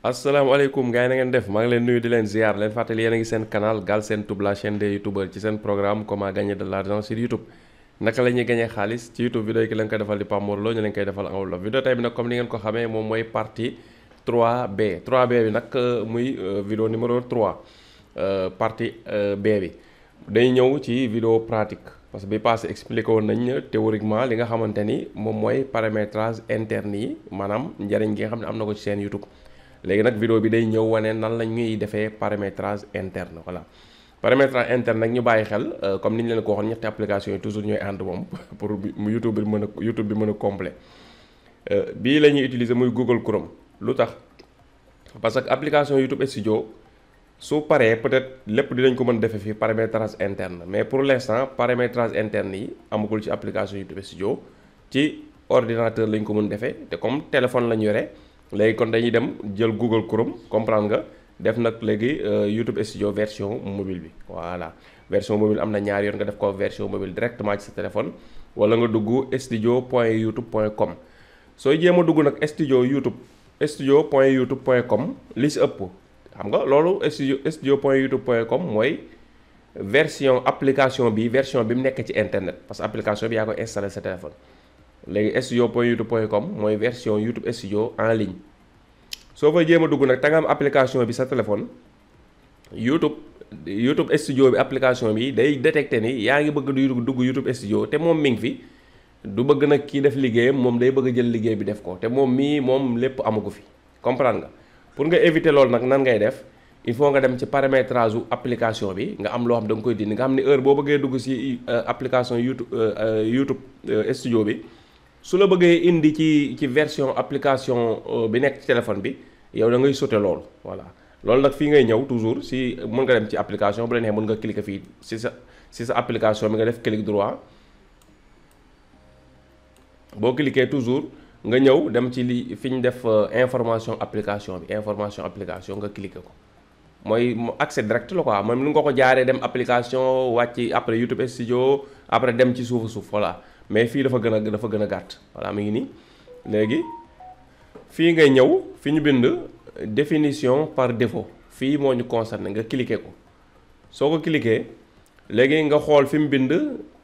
asalaamaaleykum gars yi na ngeen def maa ngi leen nuyu di leen ziar leen fàttali yéen a ngi seen canal Galsen Tube la chaîne des youtubeurs ci seen programme comment gagner de l'argent sur YouTube naka la ñuy gagner xaalis ci YouTube vidéo yi ki leen koy defal di Pape Mor Lo ñu leen koy defal en wolof vidéo tey bi nag comme ni ngeen ko xamee moom mooy partie 3B 3B bi nag muy vidéo numéro 3 partie B bi day ñëw ci vidéo pratique parce que bi passé expliqué woon nañ théoriquement li nga xamante ni moom mooy paramétrage interne yi maanaam njariñ gi nga xam ne am na ko ci seen YouTube léegi nag vidéo bi day ñëw wane nan la ñuy defee paramétrage interne voilà paramétrage interne nag ñu bàyyi xel comme ni ñu leen ko waxoon ñetti application yi toujours ñooy ànd moom pour YouTube bi mën a complet bii la ñuy utiliser muy Google Chrome lu tax parce que application YouTube Studio su paree peut-être lépp dinañ ko mën defee fii paramétrage interne mais pour l'instant paramétrage interne yi amagul ci application YouTube Studio ci ordinateur lañ ko mën defee te comme téléphone lañ yore léegi kon dañuy dem jël Google Chrome comprendre nga def nag léegi YouTube Studio version mobile bi voilà version mobile am na ñaari yoon nga def ko version mobile directement ci sa téléphone wala nga dugg studio.youtube.com sooy jéem a dugg nag studio.youtube.com li si ëpp xam nga loolu studio.youtube.com mooy version application bi version bi mu nekk ci internet parce que application bi yaa koy installé sa téléphone léegi studio.youtube.com mooy version YouTube Studio en ligne soo fa jéem a dugg nag te nga am application bi sa téléphone YouTube Studio bi application bi day détecté ni yaa ngi bëgg du dugg YouTube Studio te moom mi ngi fi du bëgg nag kii def liggéeyam moom day bëgg a jël liggéey bi def ko te moom moom lépp amagu fi comprendre nga pour nga éviter loolu nag nan ngay def il faut nga dem ci paramétrage u application bi nga am loo xam da nga koy dindi nga xam ni heure boo bëggee dugg ci application YouTube Studio bi su la bëggee indi ci version application bi nekk ci téléphone bi yow da ngay sauter loolu voilà loolu nag fii ngay ñëw toujours si mën nga dem ci application bu la neexee mën nga cliquer fii si sa application bi nga def clic droit boo cliquer toujours nga ñëw dem ci li fi ñu def information application nga cliquer ko mooy accès direct la quoi moom lu nga ko jaaree dem application wàcc après YouTube Studio après dem ci suuf voilà mais fii dafa gën a gàtt voilà mu ngi nii léegi fii ngay ñëw fi ñu bind définition par défaut fii moo ñu concerné nga cliquer ko soo ko cliquer léegi nga xool fi mu bind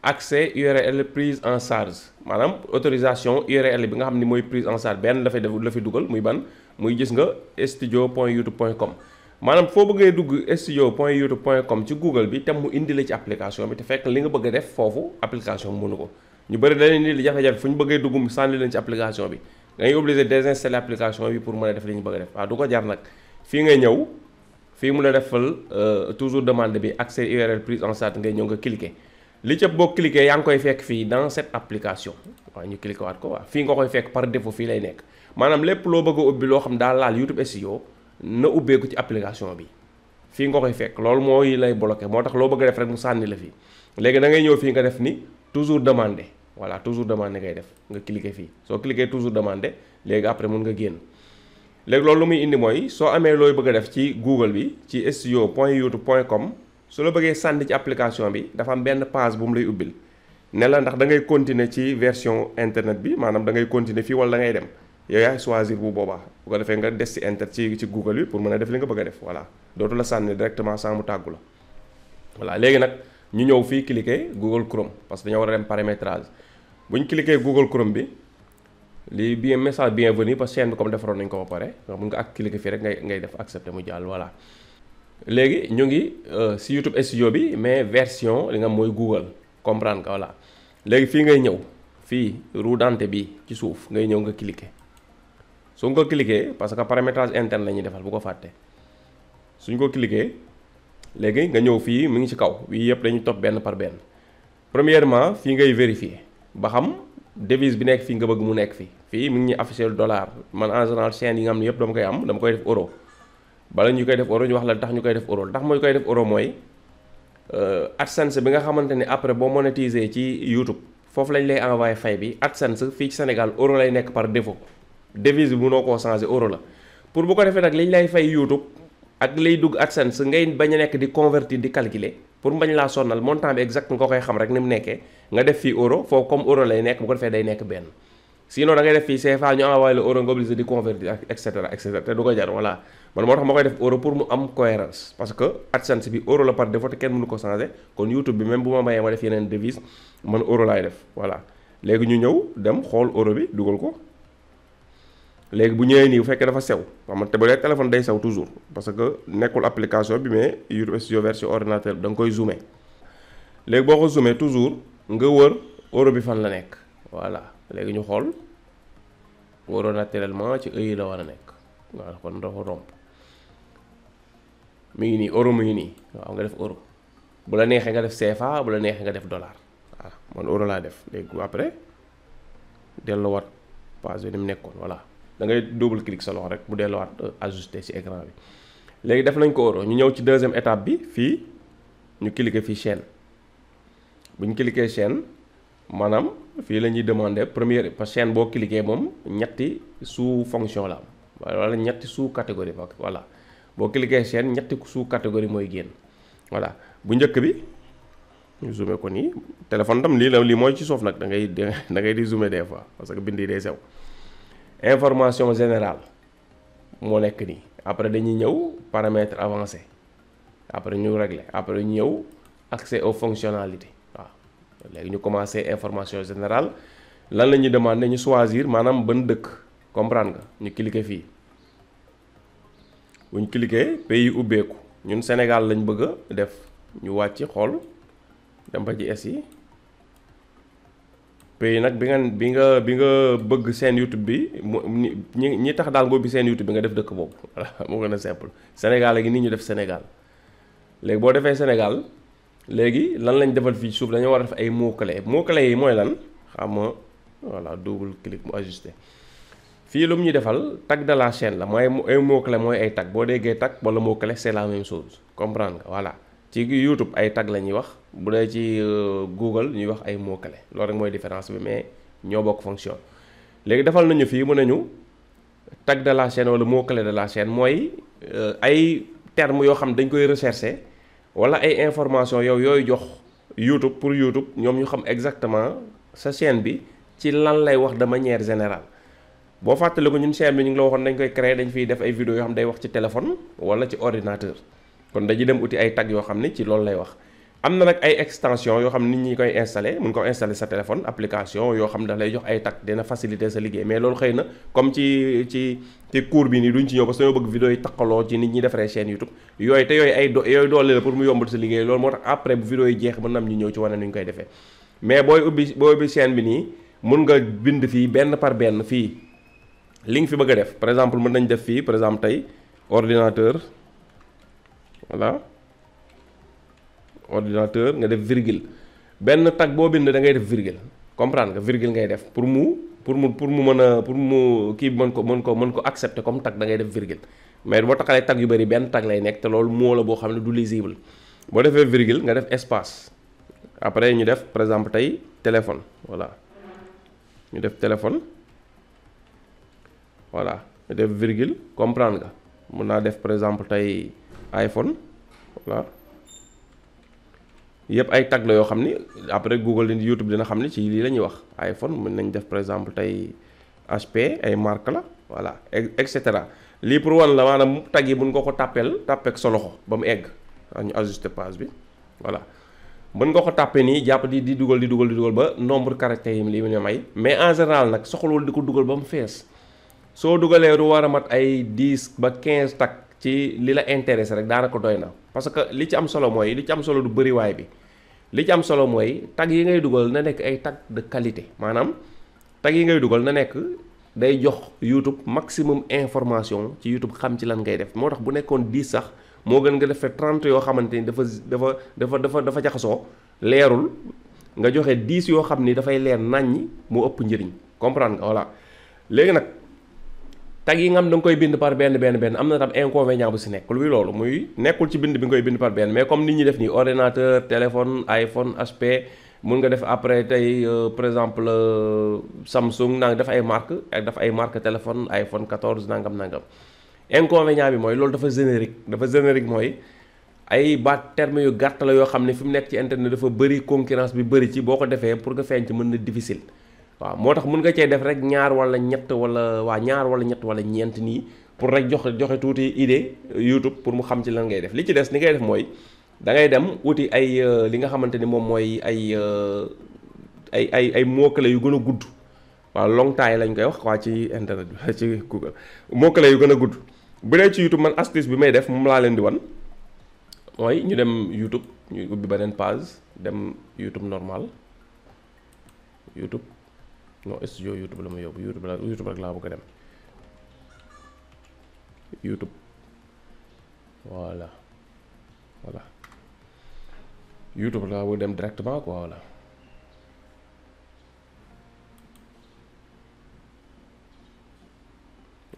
accès URL prise en charge maanaam autorisation URL bi nga xam ni mooy prise en charge benn dafay def la fi dugal muy ban muy gis nga studio.youtube.com maanaam foo bëggee dugg studio.youtube.com ci Google bi te mu indi la ci application bi te fekk li nga bëgg a def foofu application bi mënu ko ñu bëri da leen di jafe-jafe fu ñu bëggee dugg mu sànni leen ci application bi ngay obligé désinstaller application bi pour mën a def li ñu bëgg a def waaw du ko jar nag fii ngay ñëw fii mu la defal toujours demande bi accès URL prise en charge ngay ñëw nga cliquer li ca boo cliquer yaa ngi koy fekk fii dans cette application waaw ñu cliquer waat ko waaw fii nga koy fekk par défaut fii lay nekk maanaam lépp loo bëgg a ubbi loo xam daal laal YouTube Studio na ubbeeku ci application bi fii nga koy fekk loolu mooy lay bloqué moo tax loo bëgg a def rek mu sànni la fii léegi da ngay ñëw fii nga def ni toujours demander voilà toujours demander ngay def nga cliquer fii soo cliquer toujours demander léegi après mun nga génn léegi loolu lu muy indi mooy soo amee looy bëgg a def ci Google bi ci studio.youtube.com su la bëggee sànni ci application bi dafa am benn page bu mu lay ubbil ne la ndax da ngay continuer ci version internet bi maanaam da ngay continuer fii wala da ngay dem yow yaay choisir bu boobaa bu ko defee nga des ci Google bi pour mën a def li nga bëgg a def voilà dootu la sànni directement sans mu tàggu la voilà léegi nag ñu ñëw fii cliquer Google Chrome parce que dañoo war a dem paramétrage bu ñu cliquer Google Chrome bi lii bien message bienvenue parce que chaîne bi comme defaroon nañu ko ba pare nga mun nga ak cliquer fii rek ngay def accepter mu jàll voilà léegi ñu ngi si YouTube Studio bi mais version li nga mooy Google comprendre nga voilà léegi fii ngay ñëw fii roue dentée bi ci suuf ngay ñëw nga cliquer su nga ko cliquer parce que paramétrage interne la ñuy defal bu ko fàtte suñ ko cliquer léegi nga ñëw fii mu ngi ci kaw yii yëpp dañuy topp benn par benn premièrement fii ngay vérifier ba xam devise bi nekk fii nga bëgg mu nekk fii mu ngi ñuy afficher dollar man en général chaîne yi nga xam ne yëpp dama koy def euro bala ñu koy def euro ñu wax la tax ñu koy def euro tax mooy koy def euro mooy AdSense bi nga xamante ne après boo monétiser ci YouTube foofu lañ lay envoyé fay bi AdSense fii ci Sénégal euro lay nekk par défaut devise bi mënoo koo changer euro la pour bu ko defee nag liñ lay fay YouTube ak lay dugg AdSense ngay bañ a nekk di convertir di calculer pour bañ laa sonnal montant bi exact nga koy xam rek ni mu nekkee nga def fii euro foofu comme euro lay nekk bu ko defee day nekk benn sinon da ngay def fii CFA ñu envoyé la euro nga obligé di convertir ak et cetera te du ko jar voilà man moo tax ma koy def euro pour mu am cohérence parce que AdSense bi euro la par défaut te kenn mënu ko changer kon YouTube bi même bu ma mayee ma def yeneen devise man euro laay def voilà léegi ñu ñëw dem xool euro bi dugal ko léegi bu ñëwee nii bu fekkee dafa sew xam nga te bu dee téléphone day sew toujours parce que nekkul application bi mais YouTube Studio version ordinateur bi da nga koy zoomer léegi boo ko zoomer toujours nga wër euro bi fan la nekk voilà léegi ñu xool euro naturellement ci ëyi la war a nekk waaw kon dafa romb mi ngi nii euro mi ngi nii waaw nga def euro bu la neexee nga def CFA bu la neexee nga def dollar waaw man euro laa def léegi après delluwaat page bi ni mu nekkoon voilà da ngay double clic sa loxo rek mu delluwaat ajusté ci écran bi léegi def nañ ko euro ñu ñëw ci deuxième étape bi fii ñu cliquer fii chaîne bu ñu cliquer chaîne maanaam fii la ñuy demander première parce que chaîne boo cliquer moom ñetti sous fonction la am wala ñetti sous catégorie voilà boo cliquer chaîne ñetti sous catégorie mooy génn voilà bu njëkk bi ñu zoomé ko nii téléphone tam lii mooy ci suuf nag da ngay di zoomé des fois parce que bind yi day sew information générale moo nekk nii après dañuy ñëw paramètres avancés après ñu régler après ñu ñëw accès aux fonctionnalités waaw léegi ñu commencé information générale lan la ñuy demander ñu choisir maanaam ban dëkk comprendre nga ñu cliquer fii bu ñu cliquer pays ubbeeku ñun Sénégal lañ bëgg a def ñu wàcc xool dem ba ci es yi pays nag bi nga bëgg seen YouTube bi ñi tax daal nga ubbi seen YouTube bi nga def dëkk boobu voilà moo gën a simple Sénégal gi nii ñu def Sénégal léegi boo defee Sénégal léegi lan lañ defal fii suuf dañoo war a def ay mots-clés yi mooy lan xam nga voilà double clic mu ajusté fii lu mu ñuy defal tag de la chaîne la mooy ay mots-clés mooy ay tag boo déggee tag wala mot-clé c'est la même chose comprendre nga voilà ci YouTube ay tag la ñuy wax bu dee ci Google ñuy wax ay mots-clés loolu rek mooy différence bi mais ñoo bokk fonction léegi defal nañu fii mu nañu tag de la chaîne wala mot-clé de la chaîne mooy ay termes yoo xam dañ koy rechercher wala ay information yow yooyu jox YouTube pour YouTube ñoom ñu xam exactement sa chaîne bi ci lan lay wax de manière générale boo fàttali ko ñun chaîne bi ñu ngi la waxoon dañ koy créer dañ fiy def ay vidéo yoo xam day wax ci téléphone wala ci ordinateur kon dañuy dem uti ay tag yoo xam ne ci loolu lay wax am na nag ay extension yoo xam nit ñi koy installé mun ko installé sa téléphone application yoo xam daf lay jox ay tag dina faciliter sa liggéey mais loolu xëy na comme ci cours bi nii duñ ci ñëw parce que dañoo bëgg vidéo yi taqaloo ci nit ñi defaree chaîne YouTube yooyu te yooyu doole la pour mu yombal sa liggéey loolu moo tax après bu vidéo yi jeex mën na am ñu ñëw ci wane nu ñu koy defee mais booy ubbi chaîne bi nii mun nga bind fii benn par benn fii li nga fi bëgg a def par exemple mën nañ def fii par exemple tey ordinateur voilà ordinateur nga def virgule benn tag boo bind da ngay def virgule comprendre nga virgule ngay def pour mu mën a pour mu kii mën ko accepter comme tag da ngay def virgule mais boo taxalee tag yu bëri benn tag lay nekk te loolu moo la boo xam ne du lisible boo defee virgule nga def espace après ñu def par exemple tey téléphone voilà ñu def téléphone voilà ñu def virgule comprendre nga mun naa def par exemple tey iPhone voilà yëpp ay tag la yoo xam ni après Google di YouTube dina xam ni ci lii la ñuy wax iPhone mën nañ def par exemple tey HP ay marque la voilà et cetera lii pour wan la maanaam tag yi mun nga ko tàppeek sa loxo ba mu egg ñu ajuster page bi voilà mën nga ko tàppe nii jàpp di dugal ba nombre caractères yi li mu may mais en général nag soxlawul di ko dugal ba mu fees soo dugalee du war a mat ay 10 ba 15 tag ci li la intéressé rek daanaka doy na parce que li ci am solo du bëriwaay bi li ci am solo mooy tag yi ngay dugal na nekk ay tag de qualité maanaam tag yi ngay dugal na nekk day jox YouTube maximum information ci YouTube xam ci lan ngay def moo tax bu nekkoon 10 sax moo gën nga defee 30 yoo xamante ni dafa jaxasoo leerul nga joxe 10 yoo xam ni dafay leer naññi moo ëpp njëriñ comprendre nga voilà léegi nag tag yi nga xam da nga koy bind par benn am na tam inconvénient bu si nekk luy loolu muy nekkul ci bind bi nga koy bind par benn mais comme nit ñi def nii ordinateur téléphone iPhone HP mun nga def après tey par exemple Samsung naa def ay marque ak def ay marque téléphone iPhone 14 nangam inconvénient bi mooy loolu dafa générique mooy ay baat termes yu gàtt la yoo xam ne fi mu nekk ci internet dafa bëri concurrence bi bëri ci boo ko defee pour nga feeñ ci mën na difficile waaw moo tax mun nga cee def rek ñaar wala ñett wala waa ñaar wala ñett wala ñeent nii pour rek joxe tuuti idée YouTube pour mu xam ci lan ngay def. li ci des ni ngay def mooy da ngay dem uti ay li nga xamante ni moom mooy ay mots-clés yu gën a gudd. waaw long time lañ koy wax waa ci internet bi ci Google mots-clés yu gën a gudd bu dee ci YouTube man astuce bi may def moom laa leen di wan mooy ñu dem YouTube ñu ubbi beneen page dem YouTube normal YouTube non studio YouTube la ma yóbbu YouTube rek laa bëgg a dem YouTube voilà YouTube laa bëgg dem directement quoi voilà.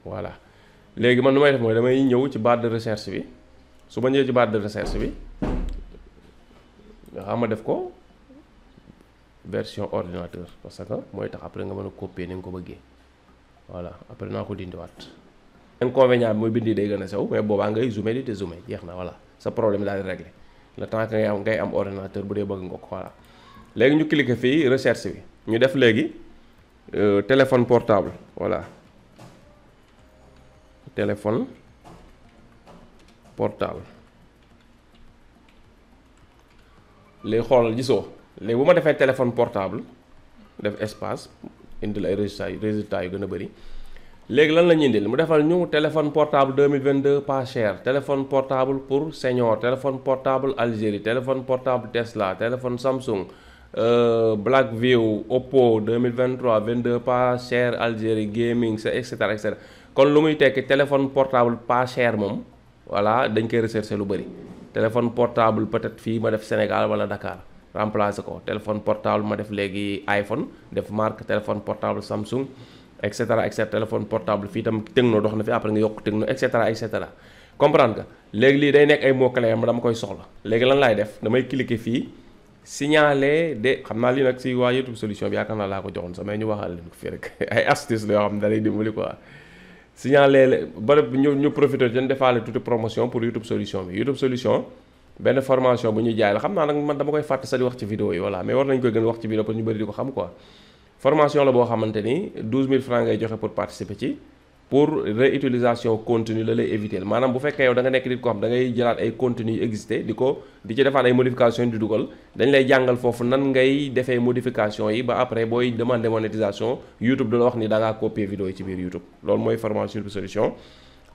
voilà léegi man nu may def mooy damay ñëw ci barre de recherche bi su ma ñëwee ci barre de recherche bi nga xam ma def ko version ordinateur parce que mooy tax après nga mën a copier ni nga ko bëggee voilà après naa ko dindiwaat. inconvénient bi mooy bind yi day gën a sew mais boobaa ngay zoomer di te zoomer jeex na voilà sa problème daal di régler le temps que ngay am ordinateur bu dee bëgg nga ko voilà. léegi ñu cliquer fii recherche bi ñu def léegi téléphone portable voilà. téléphone portable léegi xoolal gisoo léegi bu ma defee téléphone portable def espace indil ay résultats yu gën a bëri léegi lan la ñuy indil mu defal ñu téléphone portable 2022 pas cher téléphone portable pour senior téléphone portable Algérie téléphone portable Tesla téléphone Samsung Blackview Oppo 2023 22 pas cher Algérie gaming et cetera et cetera. kon lu muy tekki téléphone portable pas cher moom voilà dañ koy rechercher lu bëri téléphone portable peut-être fii ma def Sénégal wala Dakar remplacer ko téléphone portable ma def léegi iPhone def marque téléphone portable Samsung et cetera téléphone portable fii tam Tecno dox na fi après nga yokk Tecno et cetera comprendre nga léegi lii day nekk ay mots-clés ma dama koy soxla léegi lan laay def damay cliquer fii signaler de xam naa lii nag si waa YouTube solution bi yaakaar naa laa ko joxoon sax mais ñu waxal leen ko fii rek ay astuces la yoo xam ne da lay dimbali quoi. signaler ba ñu profité dañ defaale tuuti promotion pour YouTube solution bi YouTube solution benn formation bu ñuy jaay la xam naa nag man dama koy fàtte sa di wax ci vidéo yi voilà mais war nañ koy gën wax ci vidéo pour ñu bëri di ko xam quoi. formation la boo xamante ni 12000 francs ngay joxe pour participer ci pour réutilisation continue la lay éviter maanaam bu fekkee yow da nga nekk nit ko xam da ngay jëlaat ay contenu yu existé di ci defaat ay modification di dugal dañ lay jàngal foofu nan ngay defee modification yi ba après booy demander monétisation YouTube da la wax ni da ngaa copier vidéo yi ci biir YouTube loolu mooy formation bi solution.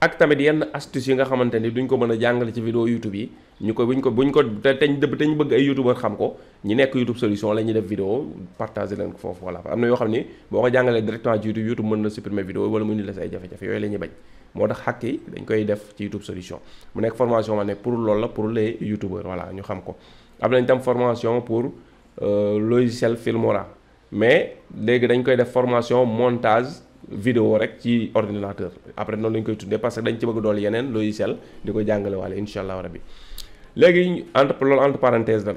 ak tamit yenn astuces yi nga xamante ni duñ ko mën a jàngale ci vidéo YouTube yi buñ ko te ñu bëgg ay youtubeur xam ko ñi nekk YouTube solution la ñuy def vidéo partager leen ko foofu voilà am na yoo xam ni boo ko jàngalee directement ci YouTube mën na supprimer vidéo wala mu indi la say jafe-jafe yooyu la ñuy bañ moo tax xàkk yi dañ koy def ci YouTube solution mu nekk formation ma ne pour loolu la pour les youtubeurs voilà ñu xam ko. am nañ tam formation pour logiciel Filmora mais léegi dañ koy def formation montage vidéo rek ci ordinateur après noonu lañ koy tuddee parce que dañ ci bëgg dool yeneen logiciel di ko jàngale waale incha allah rabbi léegi entre parenthèse la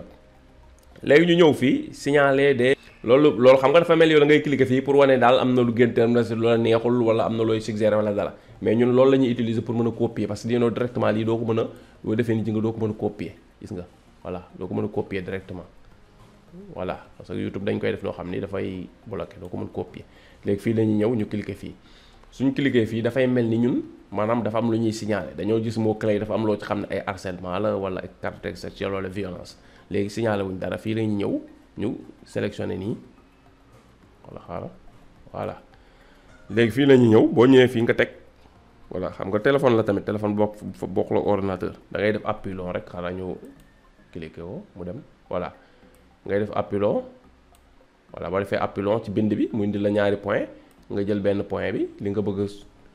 léegi ñu ñëw fii signaler des loolu xam nga dafa mel yow da ngay cliquer fii pour wane daal am na lu génte am na si lu la neexul wala am na looy suggérer wala dara mais ñun loolu la ñuy utiliser pour mën a copier parce que dinoo directement lii doo ko mën a boo defee ni ci nga doo ko mën a copier gis nga voilà doo ko mën a copier directement voilà parce que YouTube dañ koy def loo xam ni dafay bloqué doo ko mën copier léegi fii la ñuy ñëw ñu cliquer fii suñu cliquer fii dafay mel ni ñun maanaam dafa am lu ñuy signaler dañoo gis mot clé dafa am loo ci xam ne ay harcèlement la wala ay caractère sexuel wala violence léegi signaler wuñ dara fii la ñuy ñëw ñu sélectionné nii wala xaaral voilà léegi fii la ñuy ñëw boo ñëwee fii nga teg voilà xam nga téléphone la tamit téléphone bokk la ordinateur da ngay def appui long rek xaaral ñu cliquer ko mu dem voilà ngay def appui long voilà boo defee appui long ci bind bi mu indi la ñaari point nga jël benn point bi li nga bëgg a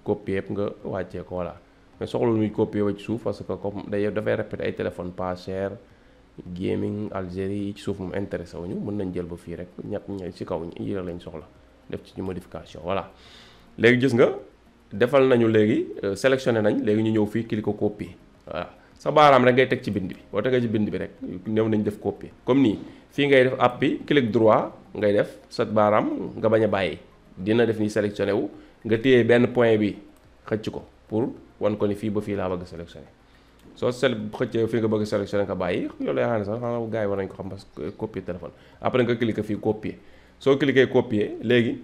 copier yëpp nga wàccee ko voilà mais soxla muy copier wa ci suuf parce que comme dafay répéter ay téléphone pas cher gaming Algérie yi ci suuf moom intéressé wuñu mën nañ jël ba fii rek ñett ci kaw yi lañ soxla def ci ñu modification voilà léegi gis nga defal nañu léegi sélectionné nañ léegi ñu ñëw fii cliquer ko copier voilà sa baaraam rek ngay teg ci bind bi boo tegee ci bind bi rek ñëw nañ def copier comme nii fii ngay def appui clic droit ngay def sa baaraam nga bañ a bàyyi dina def ni sélectionné wu nga téye benn point bi xëcc ko pour wan ko ni fii ba fii laa bëgg sélectionné soo xëccee fii nga bëgg sélectionné nga bàyyi loolu yaakaar ne sax xanaa gars yi war nañ ko xam parce que copier téléphone après nga cliquer fii copier soo cliquer copier léegi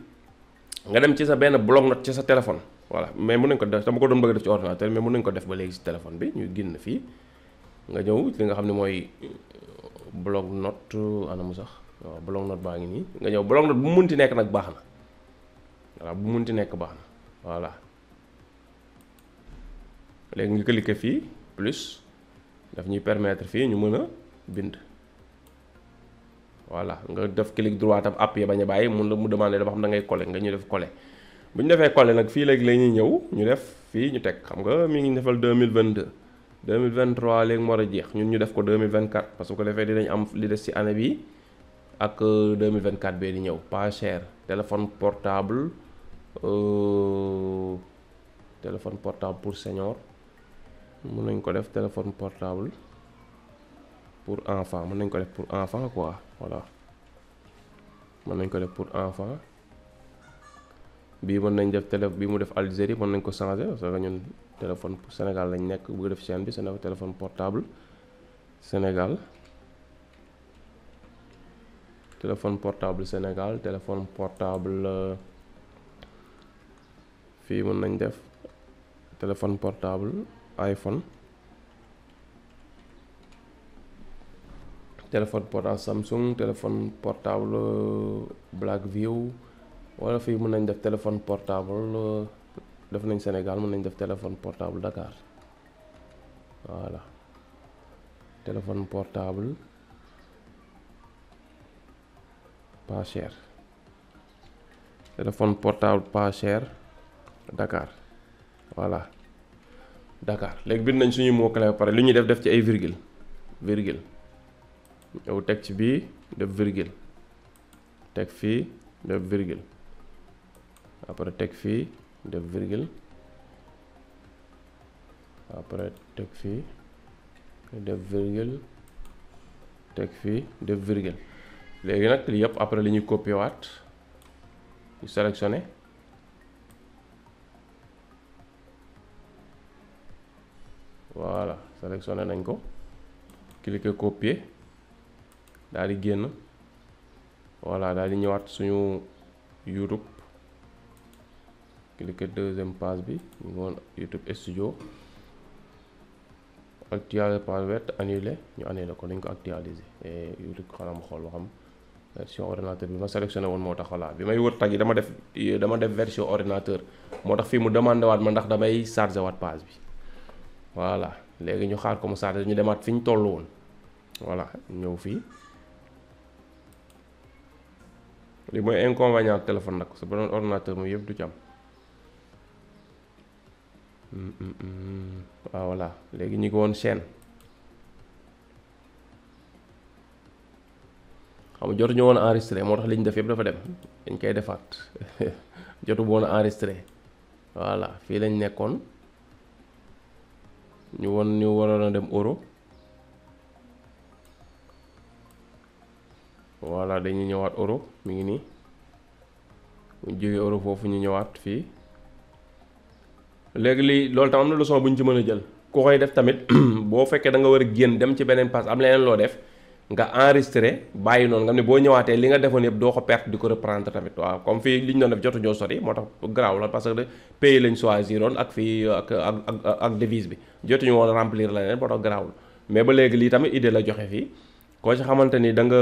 nga dem ci sa benn bloc-notes ci sa téléphone voilà mais mën nañ ko def dama ko doon bëgg def ci ordinateur mais mën nañ ko def ba léegi ci téléphone bi ñu génn fii nga ñëw li nga xam ne mooy bloc-notes anamu sax waaw bloc-notes baa ngi nii nga ñëw bloc-notes bu munti nekk nag baax na voilà bu munti nekk baax na voilà léegi nga cliquer fii plus daf ñuy permettre fii ñu mën a bind voilà nga def clic droit tam appuyé bañ a bàyyi mun la mu demandé dafa xam da ngay coller nga ñu def coller bu ñu defee coller nag fii léegi la ñuy ñëw ñu def fii ñu teg xam nga mi ngi defal 2022 2023 léegi mu war a jeex ñun ñu def ko 2024 parce que ko defee dinañ am li des ci année bi ak 2024 bee di ñëw pas cher téléphone portable pour senior mën nañ ko def téléphone portable pour enfant mën nañ ko def pour enfant quoi voilà mën nañ ko def pour enfant bii mën nañ def bi mu def Algérie mën nañ ko changer parce que ñun téléphone pour Sénégal lañ nekk bu def chaîne bi c'est téléphone portable Sénégal téléphone portable fii mën nañ def téléphone portable iPhone téléphone portable Samsung téléphone portable Blackview wala fii mën nañ def téléphone portable def nañ Sénégal mën nañ def téléphone portable Dakar voilà téléphone portable pas cher téléphone portable pas cher Dakar voilà Dakar léegi bind nañ suñu mot clé ba pare li ñuy def ci ay virgule yow teg ci bii def virgule teg fii def virgule après teg fii def virgule après teg fii def virgule teg fii def virgule léegi nag li yëpp après li ñuy copier waat ñu sélectionné voilà sélectionné nañ ko cliquer copier daal di génn voilà daal di ñëwaat suñu YouTube cliquer deuxième page bi ñu ngi woon YouTube studio actualiser page web annulé ñu annulé ko dañ ko actualiser et YouTube xanaa ma xool ba xam version ordinateur bi ma sélectionné woon moo tax voilà bi may wër tag yi dama def version ordinateur moo tax fii mu demandé waat ma ndax damay chargé waat page bi voilà léegi ñu xaar ko mu chargé ñu demaat fi ñu toll woon voilà ñëw fii li mooy inconvénient téléphone nag su ba doon ordinateur moom yëpp du ci am waaw voilà léegi ñu ngi woon chaîne xam nga jotuñu woon enregistré moo tax li ñu def yëpp dafa dem dañ koy defaat jotu woon enregistré voilà fii lañ nekkoon ñu waroon a dem euro voilà dañuy ñëwaat euro mi ngi nii bu ñu jógee euro foofu ñu ñëwaat fii léegi lii loolu tam am na leçon bu ñu ci mën a jël ku koy def tamit boo fekkee da nga war a génn dem ci beneen pass am leneen loo def nga enregistré bàyyi noonu nga xam ne boo ñëwaatee li nga defoon yëpp doo ko perte di ko reprendre tamit waaw comme fii li ñu doon def jotu ñoo sori moo tax garaaw la parce que pays lañ choisiroon ak fii ak devise bi jotuñu woon remplir la leen moo tax garaawul mais ba léegi lii tamit idée la joxe fii koo ci xamante ni da nga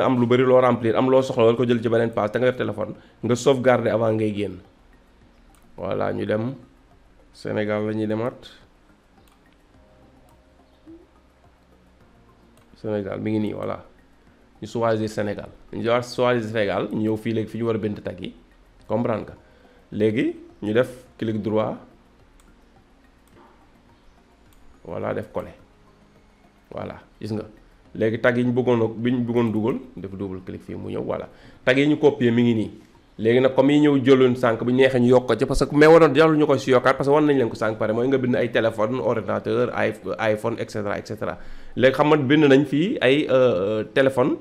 am lu bari loo remplir am loo soxla war ko jël ci beneen pass te nga yor téléphone nga sauvegarder avant ngay génn voilà ñu dem Sénégal la ñuy demaat Sénégal mi ngi nii voilà ñu choisir Sénégal ñu choisir Sénégal ñu ñëw fii léegi fi ñu war a bind tag yi comprendre nga léegi ñu def clic droit voilà def coller voilà gis nga léegi tag yi ñu bëggoon dugal def double clic fii mu ñëw voilà tag yi ñu copier mi ngi nii léegi nag comme yi ñëw jëloon sànq bu neexee ñu yokk ko ci parce que mais waroon jarul ñu ko si yokkaat parce que wan nañ leen ko sànq pare mooy nga bind ay téléphone ordinateur iPhone et cetera léegi xam nga bind nañ fii ay téléphone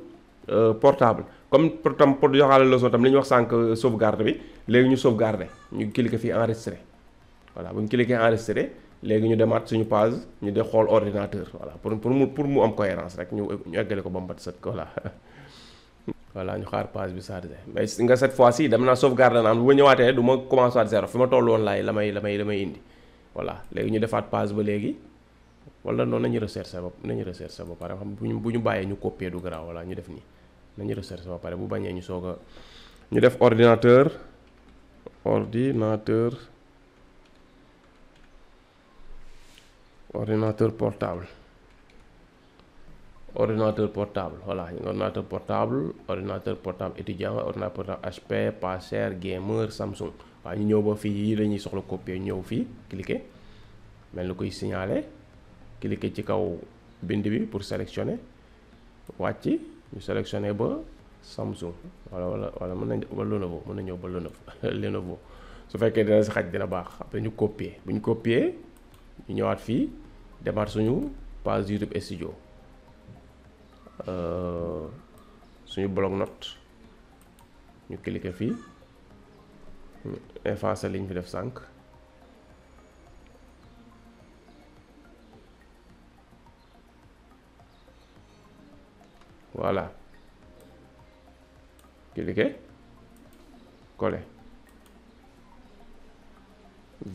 portable comme pour joxaale leçon tam li ñu wax sànq sauvegarde bi léegi ñu sauvegarder ñu cliquer fii enregistrer voilà bu ñu cliquer enregistrer léegi ñu demaat suñu page ñu de xool ordinateur voilà pour mu am cohérence rek ñu eggale ko ba mu bat sët voilà voilà ñu xaar page bi chargé mais nga cette fois ci dem naa sauvegarde naan bu ma ñëwaatee du ma commencé waat zéro fi ma toll woon laay la may indi voilà léegi ñu defaat page ba léegi wala noonu nañu recherché ba pare xam bu ñu bàyyee ñu copier du garaaw voilà ñu def nii nañu recherché ba pare bu bañee ñu soog a ñu def ordinateur portable voilà ordinateur portable étudiant ordinateur portable HP pas cher gamer Samsung waaw ñu ñëw ba fii yi dañuy soxla copier ñëw fii cliquer mel ni koy signaler cliquer ci kaw bind bi pour sélectionner wàcc ñu sélectionner ba Samsung wala mën nañ ba Lenovo mën na ñëw ba Lenovo su fekkee dina si xaj dina baax après ñu copier bu ñu copier ñu ñëwaat fii demaat suñu page YouTube studio suñu bloc note ñu cliquer fii effacer liñ fi def sànq voilà cliquer coller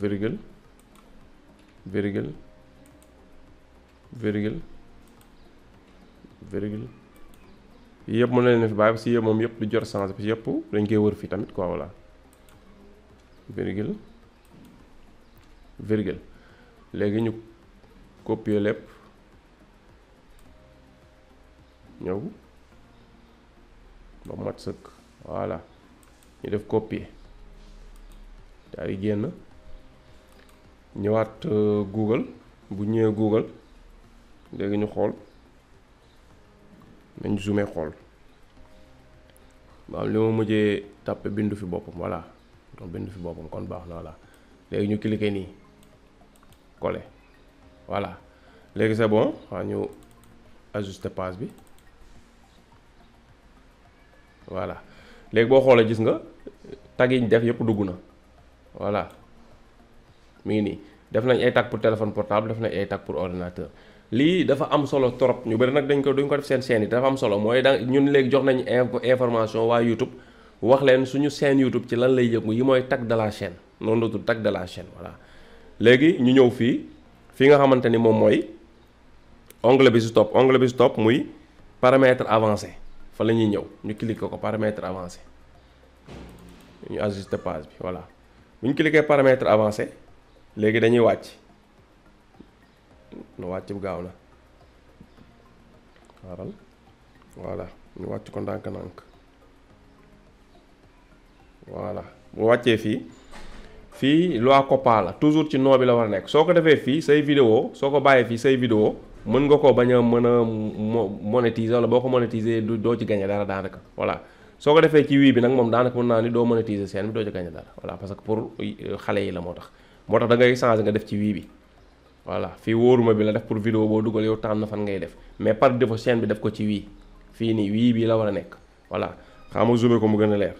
virgule yëpp mën na leen fi bàyyi si yëpp moom yëpp du jot changé parce que yëpp dañ koy wër fii tamit quoi voilà virgule léegi ñu copier lépp ñëw ba mat sëkk voilà ñu def copier daal di génn ñëwaat Google bu ñëwee Google léegi ñu xool nañ zoomé xool waaw li ma mujjee tàppe bindu fi boppam voilà donc bindu fi boppam kon baax na voilà léegi ñu cliquer nii coller voilà léegi c'est bon waaw ñu ajuster page bi voilà léegi boo xoolee gis nga tag yi ñu def yëpp dugg na voilà mi ngi nii def nañ ay tag pour téléphone portable def nañ ay tag pour ordinateur lii dafa am solo trop ñu bëri nag duñ ko def seen chaîne yi dafa am solo mooy da ñun léegi jox nañ information waa YouTube wax leen suñu chaîne YouTube ci lan lay yëngu yi mooy tag de la chaîne noonu la tudd tag de la chaîne voilà léegi ñu ñëw fii nga xamante ni moom mooy onglet bi si topp muy paramètre avancé fa la ñuy ñëw ñu cliquer ko paramètre avancé ñu ajuster page bi voilà bu ñu cliquer paramètre avancé léegi dañuy wàcc bu gaaw na xaaral voilà ñu wàcc ko ndànk-ndànk voilà bu wàccee fii loi COPPA la toujours ci nom bi la war a nekk soo ko defee fii say vidéo soo ko bàyyee fii say vidéo mën nga ko bañ a monétiser wala boo ko monétiser doo ci gagné dara daanaka voilà soo ko defee ci wii bi nag moom daanaka mën naa ni doo monétiser seen bi doo ci gagné dara voilà parce que pour xale yi la moo tax da ngay changer nga def ci wii bi voilà fii wóoruma bi la def pour vidéo boo dugal yow tànn fan ngay def mais par défaut chaîne bi def ko ci wii fii nii wii bii la war a nekk voilà xam nga zoomé ko mu gën a leer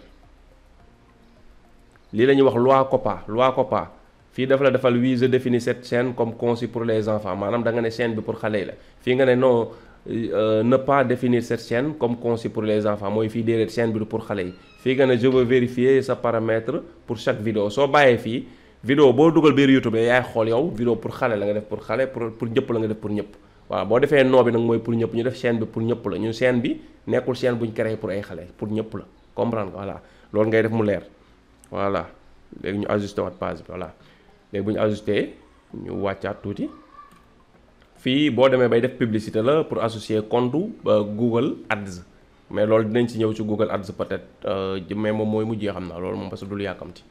lii la ñuy wax loi COPPA fii dafa la defal oui je définis cette chaîne comme conçue pour les enfants maanaam da nga ne chaîne bi pour xale yi la fii nga ne non ne pas définir cette chaîne comme conçue pour les enfants mooy fii déedéet chaîne bi du pour xale yi fii nga ne je veux vérifier sa paramètre pour chaque vidéo soo bàyyee fii vidéo boo dugal biir YouTube yaay xool yow vidéo pour xale la nga def pour xale pour ñëpp la nga def pour ñëpp waaw boo defee noo bi nag mooy pour ñëpp ñu def chaîne bi pour ñëpp la ñu chaîne bi nekkul chaîne buñ créé pour ay xale pour ñëpp la comprendre nga voilà loolu ngay def mu leer voilà léegi ñu ajusté waat page bi voilà léegi bu ñu ajusté ñu wàccaat tuuti fii boo demee bay def publicité la pour associer compte Google Ads mais loolu dinañ ci ñëw ci Google Ads peut-être mais moom mooy mujjee xam naa loolu moom parce que dul yàkkamti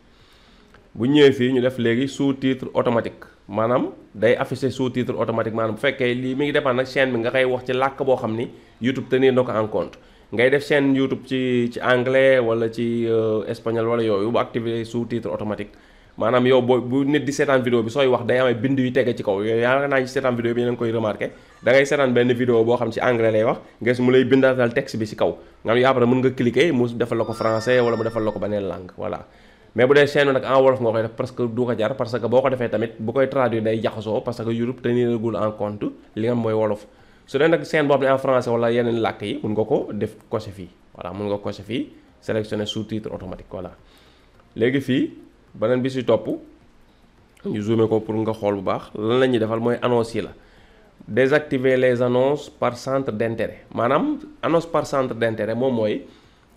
bu ñëwee fii ñu def léegi sous-titre automatique maanaam day afficher sous-titre automatique maanaam bu fekkee lii mi ngi dépendre nag chaîne bi nga koy wax ci làkk boo xam ni YouTube tenir na ko en compte ngay def chaîne YouTube ci anglais wala ci espagnol wala yooyu bu activer sous-titre automatique maanaam yow bu nit di seetaan vidéo bi sooy wax day amee bind yu tege ci kaw yooyu yaa naa ci seetaan vidéo bi yéen a ngi koy remarqué da ngay seetaan benn vidéo boo xam ci anglais lay wax nga gis mu lay bindaatal texte bi ci kaw nga xam ne après mën nga cliquer mu defal la ko français wala mu defal la ko beneen langue voilà mais bu dee chaîne nag en wolof nga koy def parce que du ko jar parce que boo ko defee tamit bu koy traduire day jaxasoo parce que YouTube teniragul en compte li nga mooy wolof su dee nag chaîne boo xam ne en français wala yeneen làkk yi mun nga ko def coché fii voilà mun nga cocher fii sélectionner sous-titre automatique voilà. léegi fii beneen bi si topp ñu zoomer ko pour nga xool bu baax lan la ñuy defal mooy annonce yi la. désactiver les annonces par centre d'intérêt maanaam annonce par centre d'intérêt moom mooy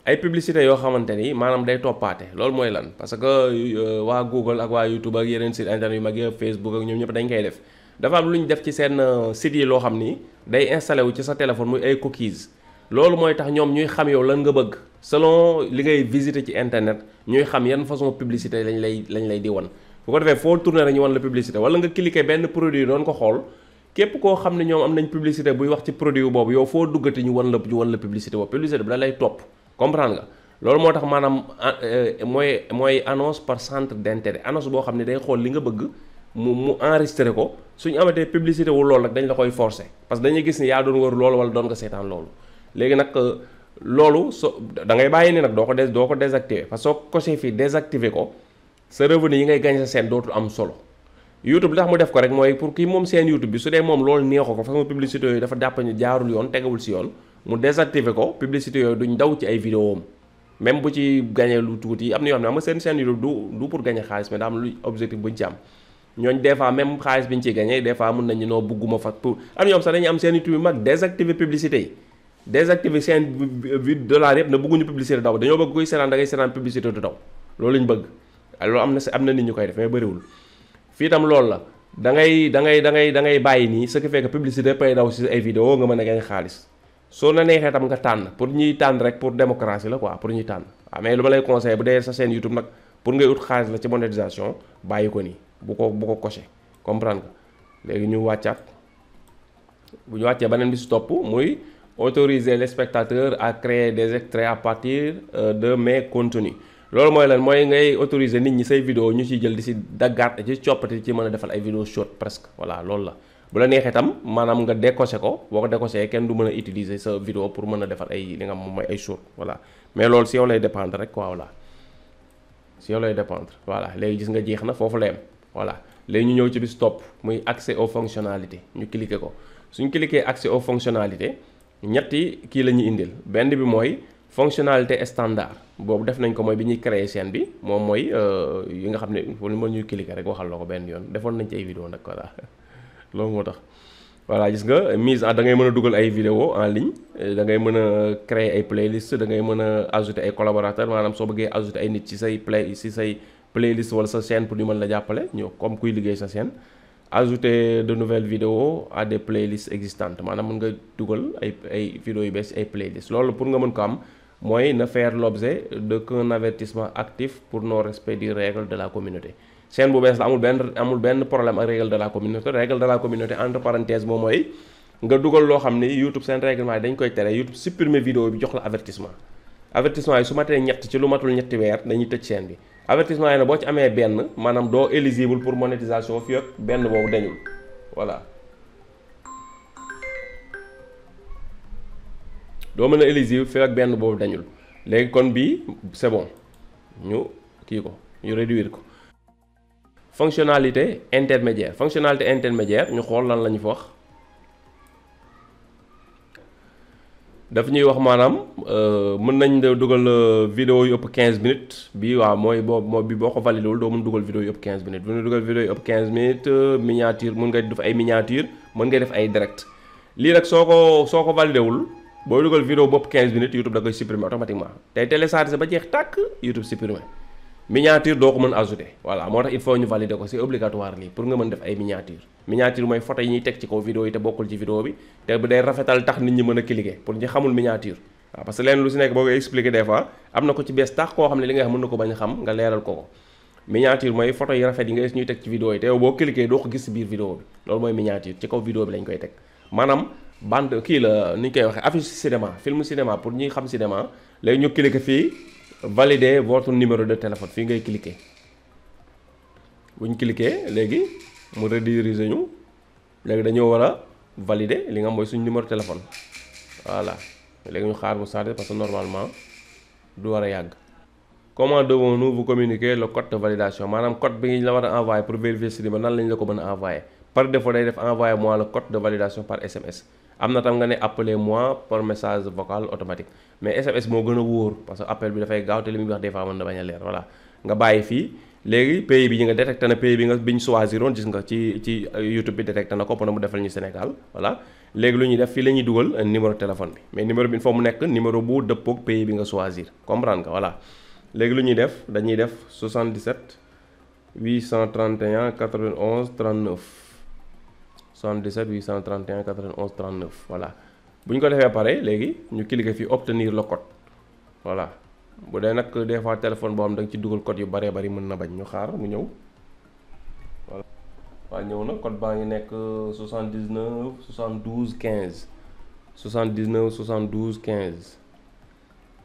ay publicité yoo xamante ni maanaam day toppaate loolu mooy lan parce que waa Google ak waa YouTube ak yeneen site internet yu mag yi Facebook ak ñoom ñëpp dañ koy def dafa am lu ñu def ci seen site yi loo xam ni day installé wu ci sa téléphone muy ay cookies loolu mooy tax ñoom ñuy xam yow lan nga bëgg selon li ngay visiter ci internet ñuy xam yan façon publicité lañ lay di wan bu ko defee foo tourner rek ñu wan la publicité wala nga cliquer benn produit doon ko xool képp koo xam ne ñoom am nañ publicité buy wax ci produit boobu yow foo duggati ñu wan la publicité boobu publicité bi da lay topp comprendre nga loolu moo tax maanaam mooy annonce par centre d'intérêt annonce boo xam ne day xool li nga bëgg mu enregistré ko suñu amatee publicité wu loolu rek dañ la koy forcer parce que dañuy gis ni yaa doon wër loolu wala doon nga seetaan loolu léegi nag loolu da ngay bàyyi ni nag doo ko désactiver parce que soo coché fii désactiver ko sa revenu yi ngay gañ sa seen dootul am solo YouTube li tax mu def ko rek mooy pour kii moom seen YouTube bi su dee moom loolu neexu ko façon publicité yooyu dafa jàpp ñu jaarul yoon tegawul si yoon mu désactiver ko publicité yooyu duñ daw ci ay vidéo am même bu ci gañee lu tuuti am na yoo xam ne am nga seen YouTube du pour gañe xaalis mais daa am lu objectif buñ ci am ñooñ des fois même xaalis bi ñu ciy gañee des fois mun nañu noo bugguma fa pour am ñoom sax dañuy am seen YouTube yu mag désactiver publicité yi désactiver seen $, yëpp na bëgguñu publicité daw dañoo bëgg kuy seetaan da ngay seetaan publicité du daw loolu lañ bëgg loolu am na nit ñu koy def mais bëriwul fii tam loolu la da ngay bàyyi nii ce qui fait que publicité pay daw si ay vidéo nga mën a gañ xaalis soo na neexee tam nga tànn pour ñuy tànn rek pour démocratie la quoi pour ñuy tànn waaw mais lu ma lay conseillé bu dee sa chaîne YouTube nag pour ngay ut xaalis la ci monétisation bàyyi ko nii bu ko coché comprendre nga léegi ñu wàccaat bu ñu wàccee beneen bi si topp muy autoriser les spectateurs à créer des extraits à partir de mes contenus loolu mooy lan mooy ngay autoriser nit ñi say vidéo ñu ciy jël di si daggaat ci coppati ci mën a defal ay vidéo short presque voilà loolu la bu la neexee tam maanaam nga décoché ko boo ko décoché kenn du mën a utiliser sa vidéo pour mën a defal ay li nga moom mooy ay short voilà mais loolu si yow lay dépendre rek quoi voilà si yow lay dépendre voilà léegi gis nga jeex na foofu la yem voilà léegi ñu ñëw ci bis topp muy accès aux fonctionnalités ñu cliquer ko suñ cliquer accès aux fonctionnalités ñetti kii la ñuy indil benn bi mooy fonctionnalité standard boobu def nañ ko mooy bi ñuy créer chaîne bi moom mooy yi nga xam ne lu ma ñuy cliquer rek waxal la ko benn yoon defoon nañ ci ay vidéo nag voilà loolu moo tax voilà gis nga mise en da ngay mën a dugal ay vidéo en ligne da ngay mën a créer ay playlist da ngay mën a ajouter ay collaborateurs maanaam soo bëggee ajouter ay nit ci say playlist wala sa chaîne pour ñu mën la jàppale ñoo comme kuy liggéey sa chaîne ajouter de nouvelles vidéos à des playlists existantes maanaam mën nga dugal ay vidéos yu bees ay playlists loolu pour nga mën ko am mooy na faire l'objet d'un avertissement actif pour non respect des règles de la communauté chaîne bu bees la amul benn problème ak règle de la communauté entre parenthèses moom mooy nga dugal loo xam ni YouTube seen règlement yi dañ koy tere YouTube supprimer vidéo bi jox la avertissement yi su matee ñett ci lu matul ñetti weer dañuy tëj chaîne bi avertissement yi nag boo ci amee benn maanaam doo éligible pour monétisation fii ak benn boobu dañul voilà doo mën a éligible fii ak benn boobu dañul léegi kon bii c'est bon ñu kii ko ñu réduire ko fonctionnalité intermédiaire ñu xool lan la ñu fa wax daf ñuy wax maanaam mën nañ dugal vidéo yu ëpp 15 minutes bi waaw mooy boo ko validé wul doo mën dugal vidéo yu ëpp 15 minutes bu ñu dugal vidéo yu ëpp 15 minutes miniature mën nga def ay miniature mën nga def ay direct lii rek soo ko validé wul booy dugal vidéo bu ëpp 15 minutes YouTube da koy supprimer automatiquement tey téléchargé ba jeex tàkk YouTube supprimer miniature doo ko mën ajouter voilà moo tax il faut ñu valider ko c'est obligatoire lii pour nga mën def ay miniature mooy photo yi ñuy teg ci kaw vidéo yi te bokkul ci vidéo bi te bu day rafetal tax nit ñi mën a cliquer pour ñi xamul miniature waaw parce que leen lu si nekk boo koy expliquer des fois am na ko ci bees tax koo xam ne li nga xam mën na ko bañ a xam nga leeral ko miniature mooy photo yi rafet yi nga gis ñuy teg ci vidéo yi te yow boo cliquer doo ko gis ci biir vidéo bi loolu mooy miniature ci kaw vidéo bi lañ koy teg maanaam bande kii la ni ñu koy waxee affiche cinéma film cinéma pour ñi xam cinéma léegi ñu cliquer fii valider votre numéro de téléphone fii ngay cliquer bu ñu cliquer léegi mu rediriger ñu léegi dañoo war a valider li nga xam mooy suñu numéro téléphone voilà léegi ñu xaar bu charger parce que normalement du war a yàgg. Comment devons-nous vous communiquer le code de validation maanaam code bi ñu la war a envoyer pour vérifier si ba nan lañ la ko mën a envoyer par défaut day def envoyer moi le code de validation par SMS am na tam nga ne appelez-moi par message vocal automatique mais SMS moo gën a wóor parce que appel bi dafay gaaw te li muy wax des fois mën na bañ a leer voilà nga bàyyi fii léegi pays bi ñu nga détecté na pays bi nga biñ choisir woon gis nga ci YouTube bi détecté na ko pour mu defal ñu Sénégal voilà léegi lu ñuy def fii la ñuy dugal numéro téléphone bi mais numéro bi il faut mu nekk numéro bu dëppoog pays bi nga choisir comprendre nga voilà léegi lu ñuy def dañuy def 77 831 91 39 77 831 91 39 voilà bu ñu ko defee pare léegi ñu cliquer fii obtenir le code voilà bu dee nag des fois téléphone boo xam da nga ci dugal code yu bëree bëri mën na bañ ñu xaar mu ñëw voilà waaw ñëw na code baa ngi nekk 79 72 15 79 72 15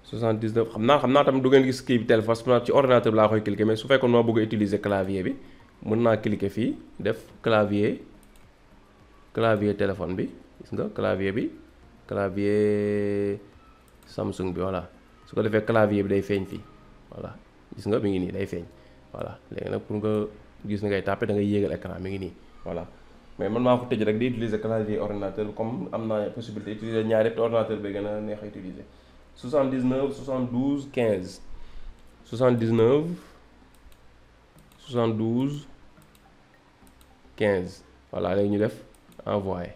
79 xam naa tamit du ngeen gis kii bi téléphone parce que ci ordinateur bi laa koy cliquer mais su fekkoon moo bëgg a utiliser clavier bi mën naa cliquer fii def clavier téléphone bi gis nga clavier Samsung bi voilà su ko defee clavier bi day feeñ fii voilà gis nga mi ngi nii day feeñ voilà léegi nag pour nga gis na ngay tàppe da ngay yéegal écran mi ngi nii voilà mais man maa ko tëj rek di utiliser clavier ordinateur comme am naa possibilité utiliser ñaari yëpp ordinateur bi gën a neex a utiliser 79 72 15 79 72 15 voilà léegi ñu def envoyé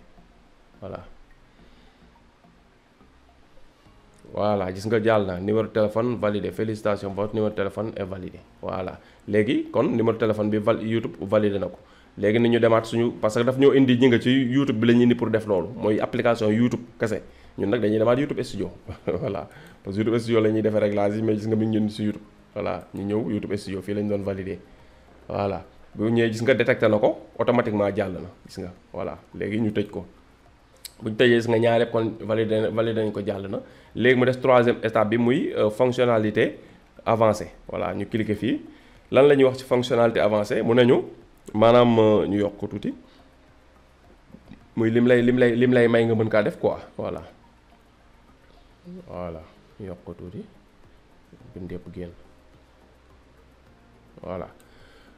voilà gis nga jàll na numéro de téléphone validé félicitations votre numéro de téléphone est validé voilà léegi kon numéro de téléphone bi YouTube validé na ko léegi ni ñu demaat suñu parce que daf ñoo indi ñi nga ci YouTube bi la ñu indi pour def loolu mooy application YouTube kese ñun nag dañuy demaat YouTube Studio voilà parce que YouTube Studio la ñuy defee réglage yi mais gis nga mi ngi ñun si YouTube voilà ñu ñëw YouTube Studio fii la ñu doon validé voilà bu ñëwee gis nga détecté na ko automatiquement jàll na gis nga voilà léegi ñu tëj ko bu ñu tëjee gis nga ñaar yëpp kon validé nañ ko jàll na léegi mu des troisième étape bi muy fonctionnalité avancée voilà ñu cliquer fii lan la ñuy wax ci fonctionnalité avancée mu nañu maanaam ñu yokk ko tuuti muy lim lay may nga mën kaa def quoi voilà ñu yokk ko tuuti bind yëpp génn voilà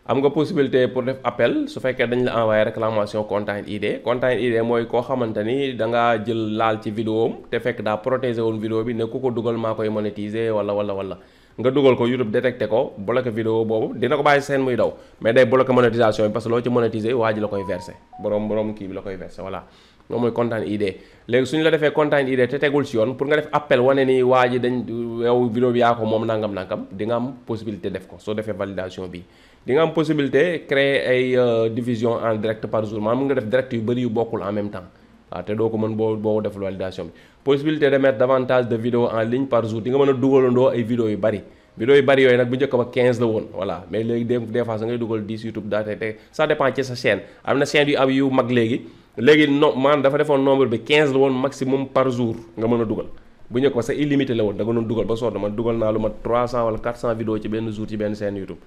am nga possibilité pour def appel su fekkee dañ la envoyé réclamation Content ID mooy koo xamante ni da ngaa jël laal ci vidéo am te fekk daa protéger woon vidéo bi ne ku ko dugal maa koy monétiser wala nga dugal ko YouTube détecté ko bloqué vidéo boobu dina ko bàyyi seen muy daw mais day bloqué monétisation bi parce que loo ci monétiser waa ji la koy versé borom kii bi la koy versé voilà moom mooy Content ID léegi suñu la defee Content ID te tegul ci yoon pour nga def appel wane ni waa ji dañ yow vidéo bi yaa ko moom nangam di nga am possibilité def ko soo defee validation bi di nga am possibilité créer ay diffusion en direct par jour maanaam nga def direct yu bëri yu bokkul en même temps waaw te doo ko mën boo def validation bi possibilité de mettre davantage de vidéos en ligne par jour di nga mën a dugalandoo ay vidéos yu bëri yooyu nag bu njëkk ba 15 la woon voilà mais léegi des fois sa ngay dugal 10 YouTube daa te ça dépend ci sa chaîne am na chaîne yu am yu mag léegi maanaam dafa defoon nombre bi 15 la woon maximum par jour nga mën a dugal bu njëkk ba sa illimité la woon da nga doon dugal ba sonn man dugal naa lu ma 300 wala 400 vidéos ci benn jour ci benn chaîne YouTube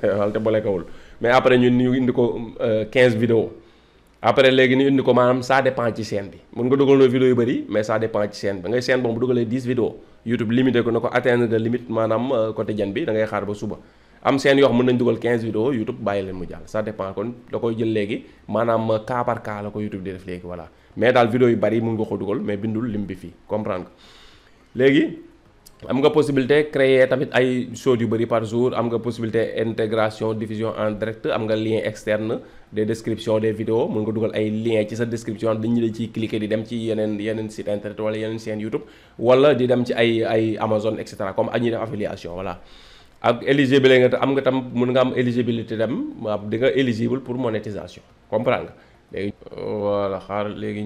wala te boolekawul mais après ñun ñu indi ko 15 vidéos après léegi ñu indi ko maanaam ça dépend ci chaîne bi mën nga dugal noo vidéo yu bëri mais ça dépend ci chaîne bi ngay chaîne boobu bu dugalee 10 vidéos YouTube limité ko na ko atteindre de limite maanaam quotidien bi da ngay xaar ba suba am chaîne yoo xam mën nañ dugal 15 vidéos YouTube bàyyi leen mu jàll ça dépend kon da koy jël léegi maanaam cas par cas la ko YouTube di def léegi voilà mais daal vidéo yu bëri mën nga ko dugal mais bindul lim bi fii comprendre léegi am nga possibilité créer tamit ay choses yu bëri par jour am nga possibilité intégration diffusion en direct am nga lien externe des descriptions des vidéos mën nga dugal ay lien ci sa description dañu la ciy cliquer di dem ci yeneen site internet wala yeneen chaîne YouTube wala di dem ci ay Amazon et cetera comme ñuy def affiliation voilà ak éligibilité nga am nga tam mën nga am éligibilité dem di nga éligible pour monétisation comprendre nga léegi voilà xaar léegi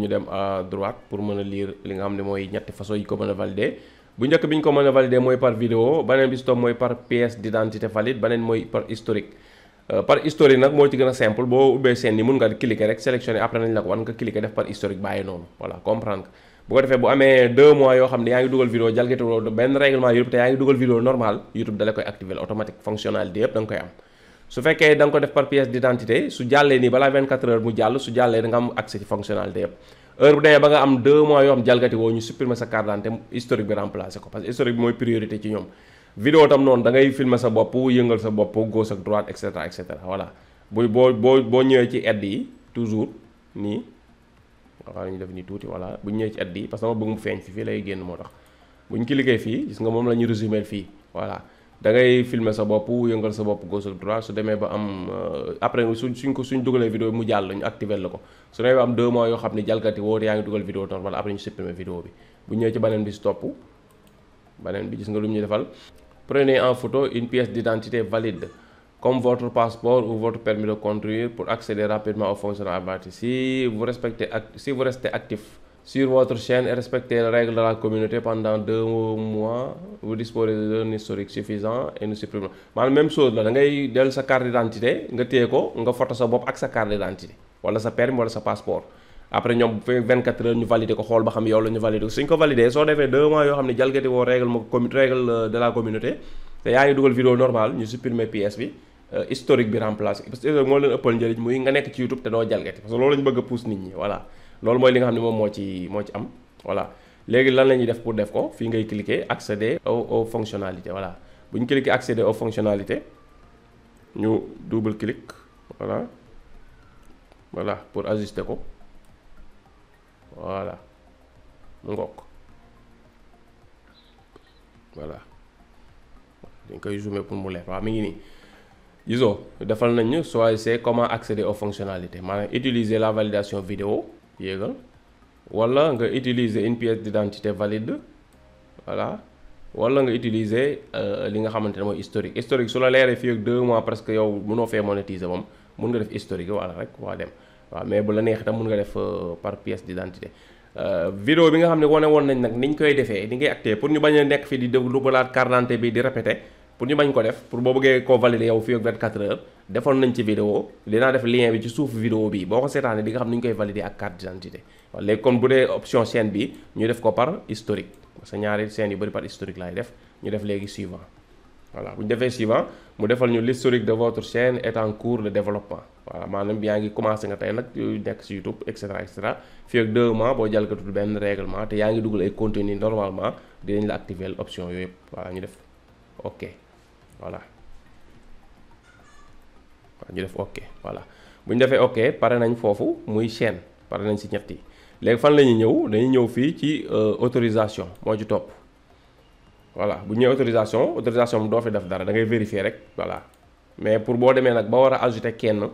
ñu dem à droite pour mën a lire li nga xam ne mooy ñetti façon yi ko mën a valider bu njëkk bi ñu ko mën a valider mooy par vidéo beneen bi si topp mooy par pièce d'identité valide beneen mooy par historique par historique nag moo ci gën a simple boo ubbee seen ni mun nga cliquer rek sélectionner après nañ la ko wan nga cliquer def par historique bàyyi noonu voilà comprendre nga bu ko defee bu amee 2 mois yoo xam ne yaa ngi dugal vidéo jalgatewuloo benn règlement YouTube te yaa ngi dugal vidéo normal YouTube dala koy activer automatique fonctionnalité yëpp da nga koy am su fekkee da nga ko def par pièce d'identité su jàllee nii balaa 24 heures mu jàll su jàllee da nga am accès ci fonctionnalité yëpp heure bu demee ba nga am 2 mois yoo xam jalgati woo ñu supprimer sa carte d'identité historique bi remplacer ko parce que historique bi mooy priorité ci ñoom vidéo tam noonu da ngay filmer sa bopp yëngal sa bopp gauche ak droite et cetera voilà boo ñëwee ci aide yi toujours nii waaw ñu def nii tuuti voilà bu ñu ñëwee ci aide bi parce que dama bëgg mu feeñ fii lay génn moo tax bu ñu cliquer fii gis nga moom la ñu résumé fii voilà da ngay filmer sa bopp yëngal sa bopp gauche ak droite su demee ba am après suñ dugalee vidéo bi mu jàll ñu activer la ko su demee ba am 2 mois yoo xam ne jalgati woo yaa ngi dugal vidéo normal après ñu supprimer vidéo bi bu ñëwee ci beneen bi si topp beneen bi gis nga lu ñu defal prenez en photo une pièce d'identité valide comme votre passeport ou votre permis de conduire pour accéder rapidement aux fonctionnalités. Si vous restez actif sur votre chaîne et respectez les règles de la communauté pendant 2 mois, vous disposez d'un historique suffisant et nous supprimons. maanaam même chose la da ngay dellu sa carte d'identité nga téye ko nga photo sa bopp ak sa carte d'identité wala sa permis wala sa passeport. après ñoom bu 24 heures ñu validé ko xool ba xam yow la ñu validé ko suñ ko validé soo defee 2 mois yoo xam ne jalgati woo règle de la communauté te yaa ngi dugal vidéo normal ñu supprimer pièce bi historique bi remplacé parce que moo leen ëppal njëriñ muy nga nekk ci YouTube te doo jalgati parce que loolu la ñu bëgg a pousse nit ñi voilà loolu mooy li nga xam ne moom moo ci am voilà léegi lan la ñuy def pour def ko fii ngay cliquer accéder aux fonctionnalités voilà bu ñu cliquer accéder aux fonctionnalités ñu double clic voilà pour ajuster ko voilà mu ngoog voilà dañ koy zoomer pour mu leer waaw mi ngi nii gisoo defal nañu choisissez comment accéder aux fonctionnalités maanaam utiliser la validation vidéo yéegal wala nga utiliser une pièce d'identité valide voilà wala nga utiliser li nga xamante ne mooy historique su la leeree fii ak 2 mois presque yow mënoo fee monétiser moom mun nga def historique voilà rek waa dem waaw mais bu la neex itam mun nga def par pièce d'identité vidéo bi nga xam ne wane woon nañ nag niñ koy defee ni ngay acté pour ñu bañ a nekk fii di déglu balaat carte d'identité bi di répété pour ñu bañ ko def pour boo bëggee koo valider yow fii ak 24 heures defoon nañ ci vidéo dinaa def lien bi ci suuf vidéo bi boo ko seetaanee di nga xam ni ñu koy valider ak carte d'identité waaw léegi kon bu dee option chaîne bi ñu def ko par historique parce que ñaari chaîne yu bëri par historique laay def ñu def léegi suivant voilà bu ñu defee suivant mu defal ñu l'historique de votre chaîne est en cours de développement voilà maanaam yaa ngi commencé nga tey nag nekk ci YouTube et cetera fii ak 2 mois boo jalgatul benn règlement te yaa ngi dugal ay contenu normalement dinañ la activer option yooyu yëpp voilà ñu def ok voilà ñu def ok voilà bu ñu defee ok pare nañ foofu muy chaîne pare nañ ci ñett yi léegi fan la ñuy ñëw dañuy ñëw fii ci autorisation moo ci topp voilà bu ñëwee autorisation mu doo fi def dara da ngay vérifier rek voilà mais pour boo demee nag ba war a ajouter kenn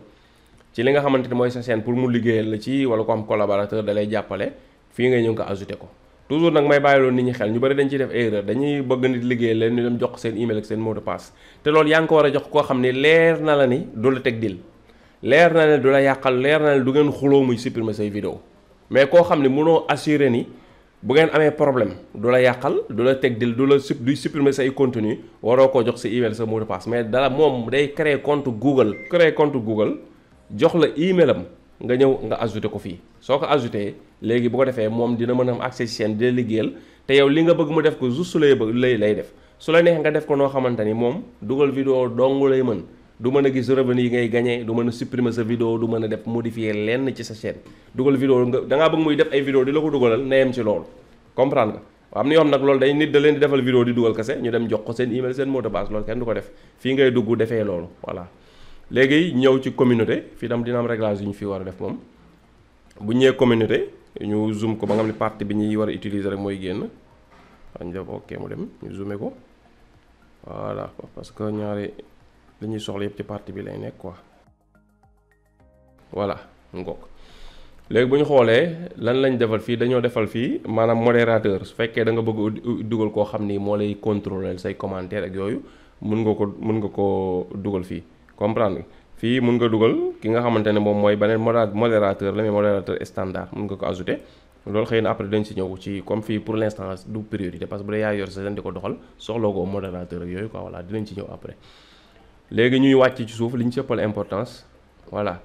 ci li nga xamante ne mooy sa chaîne pour mu liggéeyal la ci wala ko am collaborateur da lay jàppale fii ngay ñëw nga ajouter ko toujours nag may bàyyi loolu nit ñi xel ñu bari dañ ciy def erreur dañuy bëgg nit liggéey leen ñu dem jox seen email ak seen mot de passe te loolu yaa ngi ko war a jox koo xam ne leer na la ni du la teg dil leer na la du la yàqal leer na la du ngeen xuloo muy supprimer say vidéo mais koo xam ne mënoo assurer ni bu ngeen amee problème du la yàqal du la teg dil du supprimer say contenu waroo koo jox sa email sa mot de passe mais dala moom day créer compte Google jox la email am nga ñëw nga ajouté ko fii soo ko ajouté léegi bu ko defee moom dina mën a am accès ci chaîne dina liggéeyal te yow li nga bëgg mu def ko juste lay bëgg lay def su la neex nga def ko noo xamante ni moom dugal vidéo dong lay mën du mën a gis revenu yi ngay gagné du mën a supprimer sa vidéo du mën a def modifier lenn ci sa chaîne dugal vidéo nga da ngaa bëgg muy def ay vidéo di la ko dugalal na yem ci loolu comprendre nga am na yoo xam nag loolu day nit da leen di defal vidéo di dugal kese ñu dem jox ko seen email seen mot de passe loolu kenn du ko def fii ngay dugg defee loolu voilà léegi ñëw ci communauté fii tam dina am réglage yu ñu fi war a def moom bu ñëwee communauté ñu zoom ko ba nga xam ne partie bi ñuy war a utiliser rek mooy génn waaw ñu def ok mu dem ñu zoomé ko voilà parce que ñaari li ñuy soxla yëpp ci partie bi lay nekk quoi voilà ngoog léegi bu ñu xoolee lan lañ defal fii dañoo defal fii maanaam modérateur su fekkee da nga bëgg dugal koo xam ni moo lay contrôler say commentaire ak yooyu mun nga ko dugal fii comprendre fii mun nga dugal ki nga xamante ne moom mooy beneen modérateur la mais modérateur standard mun nga ko ajouter loolu xëy na après dañ si ñëw ci comme fii pour l'instant du priorité parce que bu dee yaa yor sa di ko doxal soxloo ko modérateur ak yooyu quoi voilà dinañ ci ñëw après léegi ñuy wàcc ci suuf li ñu ëppal importance voilà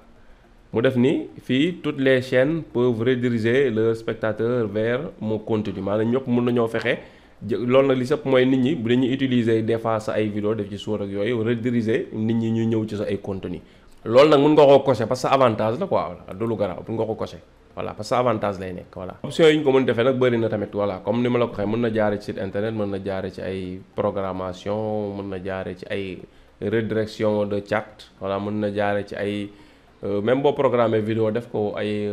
mu def ni fii toutes les chaînes peuvent rediriger leurs spectateurs vers mon contenu maanaam ñëpp mun nañoo fexe loolu nag li sëpp mooy nit ñi bu dañuy utiliser des fois sa ay vidéo def ci suur ak yooyu rediriger nit ñi ñu ñëw ci sa ay contenu loolu nag mun nga koo cocher parce que avantage la quoi voilà du lu garaaw mun nga ko cocher voilà parce que avantage lay nekk voilà option yi ñu ko mën defee nag bëri na tamit voilà comme ni ma la ko waxee mën na jaare ci site internet mën na jaare ci ay programmation mën na jaare ci ay redirection de chat voilà mën na jaare ci ay même boo programmé vidéo def ko ay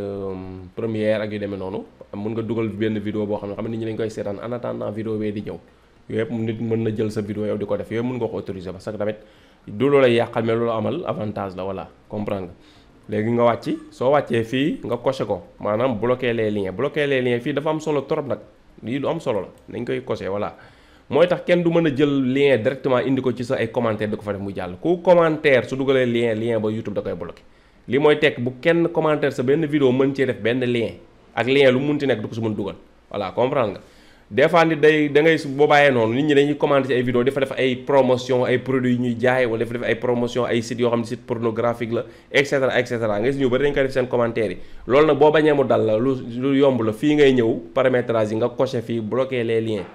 première ak yu demee noonu mun nga dugal benn vidéo boo xam ne nit ñi dañ koy seetaan en attendant vidéo bee di ñëw yooyu yëpp nit mën na jël sa vidéo yow di ko def yooyu mën nga ko autoriser parce que tamit du loolu yàqal mais loolu amal avantage la voilà comprendre nga. léegi nga wàcc soo wàccee fii nga coché ko maanaam bloquer les liens fii dafa am solo trop nag lii lu am solo la nañ koy coché voilà. mooy tax kenn du mën a jël lien directement indi ko ci sa ay commentaire di ko fa def mu jàll ku commentaire su dugalee lien ba YouTube da koy bloqué li mooy tekk bu kenn commentaire sa benn vidéo mën cee def benn lien ak lien lu munti nekk du ko su mën dugal voilà comprendre nga. des fois nit da ngay boo bàyyee noonu nit ñi dañuy commenter ci ay vidéo dafa def ay promotion ay produits yu ñuy jaay wala dafa def ay promotion ay sites yoo xam ne site pornographique la et cetera nga gis ñu bari dañ koy def seen commentaire yi loolu nag boo bañee mu dal la lu yomb la fii ngay ñëw paramétrage yi nga coché fii bloquer les liens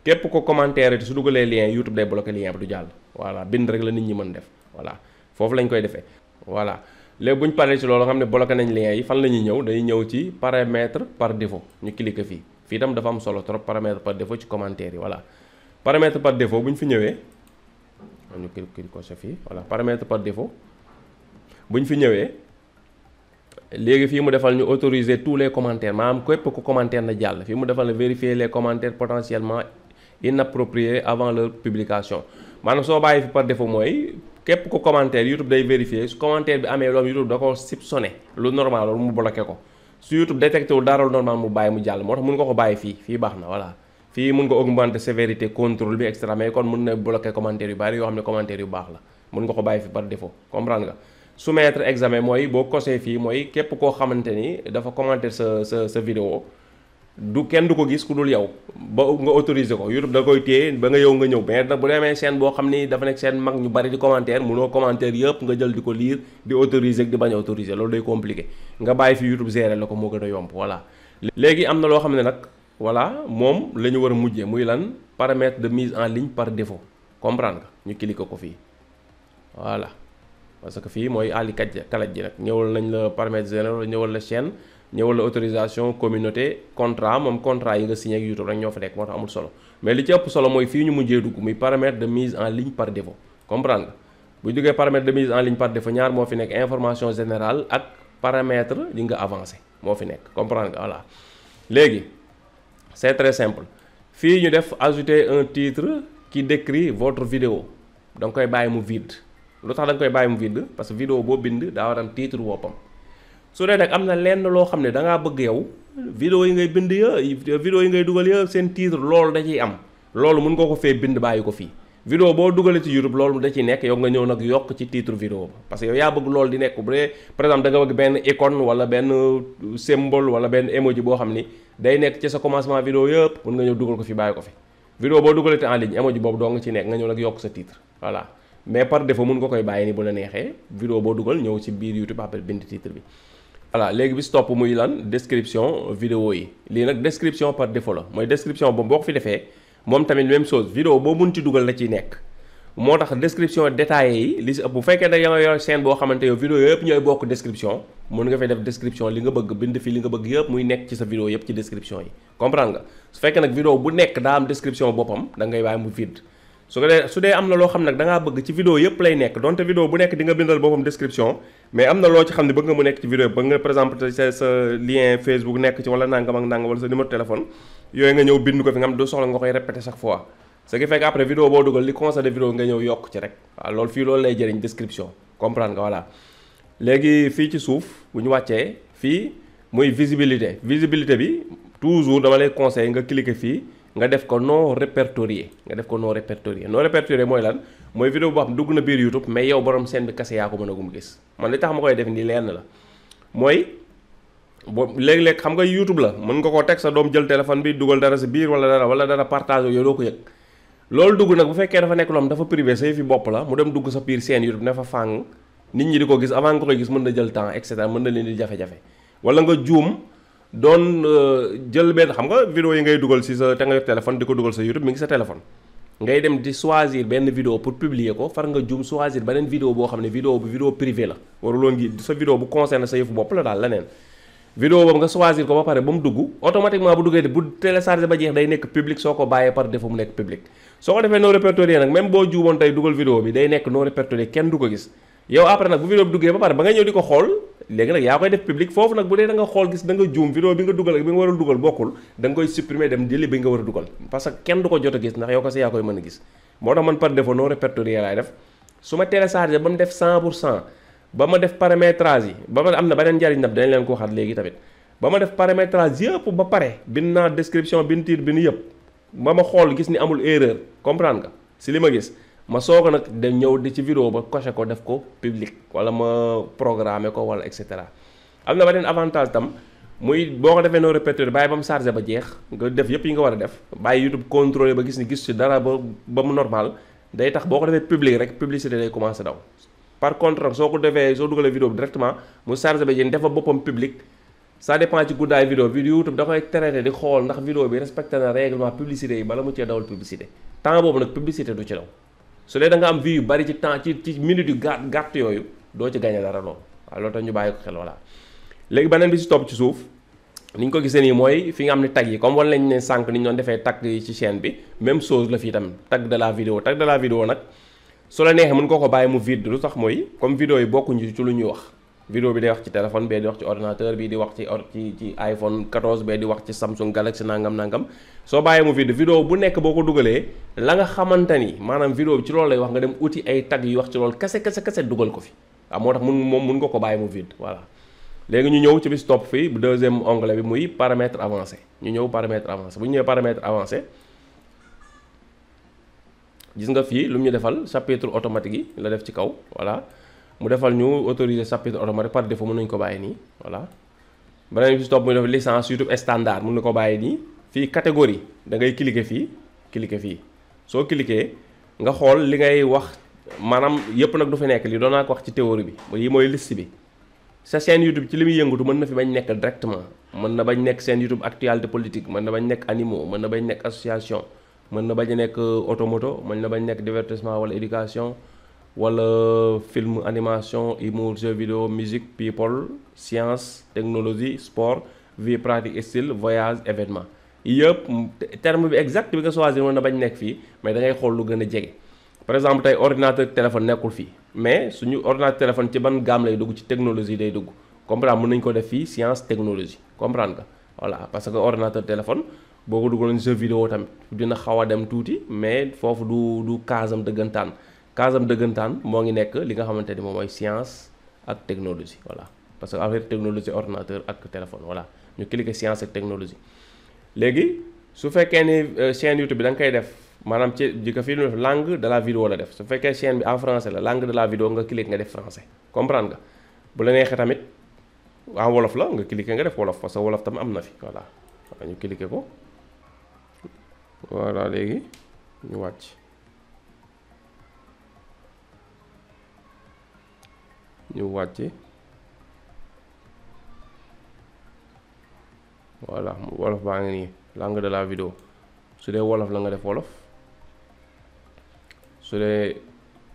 képp ko commentaire te su dugalee lien YouTube day bloquer lien bi du jàll voilà bind rek la nit ñi mën def voilà foofu lañ koy defee voilà léegi bu ñu paree ci loolu xam ne bloqué nañ lien yi fan la ñuy ñëw dañuy ñëw ci paramètre par défaut ñu cliquer fii itam dafa am solo trop paramètre par défaut ci commentaire yi voilà paramètre par défaut bu ñu fi ñëwee ñu cliquer coché fii voilà paramètre par défaut bu ñu fi ñëwee léegi fii mu defal ñu autoriser tous les commentaires maanaam képp ku commentaire na jàll fii mu defal ne vérifier les commentaires potentiellement inappropriés avant leur publication maanaam soo bàyyi fi par défaut mooy képp ku commentaire YouTube day vérifier su commentaire bi amee loolu YouTube da ko soupçonné lu normal loolu mu bloqué ko su YouTube détecté wu dara lu normal mu bàyyi mu jàll moo tax mun nga ko bàyyi fii baax na voilà fii mun nga augmenter sévérité contrôle bi extra mais kon mun na bloqué commentaire yu bari yoo xam ne commentaire yu baax la mun nga ko bàyyi fi par défaut comprendre nga soumettre examen mooy boo kosee fii mooy képp koo xamante ni dafa commenter sa vidéo du kenn du ko gis ku dul yow ba nga autoriser ko YouTube da koy téye ba nga yow nga ñëw mais nag bu demee chaîne boo xam ni dafa nekk chaîne mag ñu bari di commentaire munoo commentaire yëpp nga jël di ko lire di autoriser ak di bañ a autoriser loolu day compliqué nga bàyyi fi YouTube gérer la ko moo gën a yomb voilà. léegi am na loo xam ne nag voilà moom la ñu war a mujjee muy lan paramètre de mise en ligne par défaut comprendre nga ñu cliquer ko fii voilà parce que fii mooy àlli kalaj ji nag ñëwal nañ la paramètre général ñëwal la chaîne. ñëwal la autorisation communauté contrat moom contrat yi nga signé ak YouTube rek ñoo fa nekk moo tax amul solo mais li ci ëpp solo mooy fii ñu mujjee dugg muy paramètre de mise en ligne par défaut comprendre nga bu jógee paramètre de mise en ligne par défaut ñaar moo fi nekk information générale ak paramètre yi nga avancé moo fi nekk comprendre nga voilà léegi c'est très simple fii ñu def ajouter un titre qui décrit votre vidéo da nga koy bàyyi mu vide lu tax da nga koy bàyyi mu vide parce que vidéo boo bind daa war am titre woppam su dee nag am na lenn loo xam ne da ngaa bëgg yow vidéo yi ngay bind vidéo yi ngay dugal ya seen titre loolu da ciy am loolu mun nga ko fee bind bàyyi ko fii vidéo boo dugalee ci YouTube loolu da ciy nekk yow nga ñëw nag yokk ci titre vidéo ba parce que yow yaa bëgg loolu di nekk bu dee par exemple da nga bëgg benn icône wala benn symbole wala benn emoji boo xam ni day nekk ci sa commencement vidéo yëpp mun nga ñëw dugal ko fi bàyyi ko fi vidéo boo dugalee te en ligne emoji boobu doo nga ci nekk nga ñëw nag yokk sa titre voilà mais par défaut mun nga koy bàyyi ni bu la neexee vidéo boo dugal ñëw ci biir YouTube après bind titre bi voilà léegi bi si topp muy lan description vidéo yi lii nag description par défaut la mooy description boobu boo ko fi defee moom tamit même chose vidéo boo mun ci dugal la ciy nekk moo tax description détaillée yi li si ëpp bu fekkee da nga yor chaîne boo xamante yow vidéo yëpp ñooy bokk description mun nga fay def description li nga bëgg bind fi li nga bëgg yëpp muy nekk ci sa vidéo yëpp ci description yi comprendre nga su fekkee nag vidéo bu nekk daa am description boppam da ngay bàyyi mu vide su dee am na loo xam nag da ngaa bëgg ci vidéo yëpp lay nekk donte vidéo bu nekk di nga bindal boppam description mais am na loo ci xam ne bëgg nga mu nekk ci vidéo bëgg nga par exemple sa lien Facebook nekk ci wala nangam ak nangam wala sa numéro téléphone yooyu nga ñëw bind ko fi nga xam du soxla nga koy répéter chaque fois ce qui fait que après vidéo boo dugal li conseil de vidéo nga ñëw yokk ci rek waaw loolu fii loolu lay jëriñ description comprendre nga voilà léegi fii ci suuf bu ñu wàccee fii muy visibilité bi toujours dama lay conseiller nga cliquer fii nga def ko non répertorié non répertorié mooy lan mooy vidéo boo xam dugg na biir YouTube mais yow borom scène bi kase yaa ko mën a gum gis man li tax ma koy def nii lenn la mooy boo léeg-léeg xam nga YouTube la mën nga koo teg sa doom jël téléphone bi dugal dara si biir wala dara partage yow doo ko yëg loolu dugg nag bu fekkee dafa nekk loo xam dafa privé say fi bopp la mu dem dugg sa biir scène YouTube ne fa fàng nit ñi di ko gis avant nga koy gis mën na jël temps et cetera mën na leen di jafe-jafe wala nga juum doon jël benn xam nga vidéo yi ngay dugal si sa te nga yor téléphone di ko dugal sa YouTube mi ngi sa téléphone ngay dem di choisir benn vidéo pour publier ko far nga juum choisir beneen vidéo boo xam ne vidéo bu vidéo privé la waruloo ngi sa vidéo bu concerne sa yëfu bopp la daal leneen vidéo boobu nga choisir ko ba pare ba mu dugg automatiquement bu duggee bu téléchargé ba jeex day nekk public soo ko bàyyee par défaut mu nekk public soo ko defee non répertorié nag même boo juumoon tey dugal vidéo bi day nekk non répertorié kenn du ko gis yow après nag bu vidéo bi duggee ba pare ba nga ñëw di ko xool léegi nag yaa koy def public foofu nag bu dee da nga xool gis da nga juum vidéo bi nga dugal ak bi nga war a dugal bokkul da nga koy supprimer dem jëli bi nga war a dugal parce que kenn du ko jot a gis ndax yow ko si yaa koy mën a gis moo tax man par défaut non répertorié laay def su ma téléchargé ba mu def 100% ba ma def paramétrage yi ba ma am na beneen njariñ nag dañ leen ko waxaat léegi tamit ba ma def paramétrage yëpp ba pare bind naa description bind titre bind yëpp ba ma xool gis ni amul erreur comprendre nga si li ma gis ma soog a nag dem ñëw di ci vidéo ba coché ko def ko public wala ma programmé ko wala et cetera am na beneen avantage tam muy boo ko defee non répertorié bàyyi ba mu chargé ba jeex nga def yëpp yi nga war a def bàyyi YouTube contrôlé ba gis ni gis ci dara ba mu normal day tax boo ko defee public rek publicité day commencé daw par contre nag soo ko defee soo dugalee vidéo bi directement mu chargé ba jeex def fa boppam public ça dépend ci guddaay vidéo bi YouTube da koy traité di xool ndax vidéo bi respecté na règlement publicité yi bala mu cee dawal publicité temps boobu nag publicité du ci daw su dee da nga am vie yu bari ci temps ci minutes yu gàtt yooyu doo ci gagné dara loolu waaw loolu tax ñu bàyyi ko xel voilà léegi beneen bi si topp ci suuf ni ñu ko gisee nii mooy fi nga xam ne tag yi comme wan lañ ne sànq ni ñu doon defee tag yi ci chaîne bi même chose la fii tam tag de la vidéo tag de la vidéo nag su la neexee mën nga ko bàyyi mu vide lu tax mooy comme vidéo yi bokkuñu ci lu ñuy wax vidéo bi day wax ci téléphone bee di wax ci ordinateur bi di wax ci iPhone 14 bee di wax ci Samsung Galaxy nangam soo bàyyee mu vide vidéo bu nekk boo ko dugalee la nga xamante ni maanaam vidéo bi ci loolu lay wax nga dem uti ay tag yu wax ci loolu kese dugal ko fi waaw moo tax mun nga ko bàyyi mu vide voilà léegi ñu ñëw ci bis topp fii deuxième onglet bi muy paramètre avancé ñu ñëw paramètre avancé bu ñu ñëwee paramètre avancé gis nga fii lu mu ñu defal chapitre automatique yi la def ci kaw voilà mu defal ñu autoriser chapitre automatique par défaut mën nañu ko bàyyi nii voilà beneen bi si topp muy def licence YouTube standard mën na ko bàyyi nii fii catégorie da ngay cliquer fii soo cliquer nga xool li ngay wax maanaam yëpp nag du fi nekk li doon naa ko wax ci théorie bi yi mooy liste bi sa chaîne YouTube ci li muy yëngatu mën na fi bañ nekk directement mën na bañ nekk chaîne YouTube actualité politique mën na bañ nekk animaux mën na bañ nekk association mën na bañ a nekk automoto mën na bañ nekk divertissement wala éducation wala film animation humour jeu vidéo musique people science technologie sport vie pratique style voyage événement yëpp terme bi exact bi nga choisir mën na bañ nekk fii mais da ngay xool lu gën a jege par exemple tey ordinateur téléphone nekkul fii mais suñu ordinateur téléphone ci ban gamme lay dugg ci technologie day dugg comprendre mën nañu ko def fii science technologie comprendre nga voilà parce que ordinateur téléphone boo ko dugaloon jeu vidéo tamit dina xaw a dem tuuti mais foofu du casam dëggantaan moo ngi nekk li nga xamante ni moom mooy science ak technologie voilà parce que affaire technologie ordinateur ak téléphone voilà ñu cliquer science ak technologie léegi su fekkee ni chaîne YouTube bi da nga koy def maanaam ci di ko fii lu def langue de la vidéo la def su fekkee chaîne bi en français la langue de la vidéo nga cliquer nga def français comprendre nga bu la neexee tamit en wolof la nga cliquer nga def wolof parce que wolof tam am na fi voilà ñu cliquer ko voilà léegi ñu wàcc voilà wolof baa ngi nii langue de la vidéo su dee wolof la nga def wolof su dee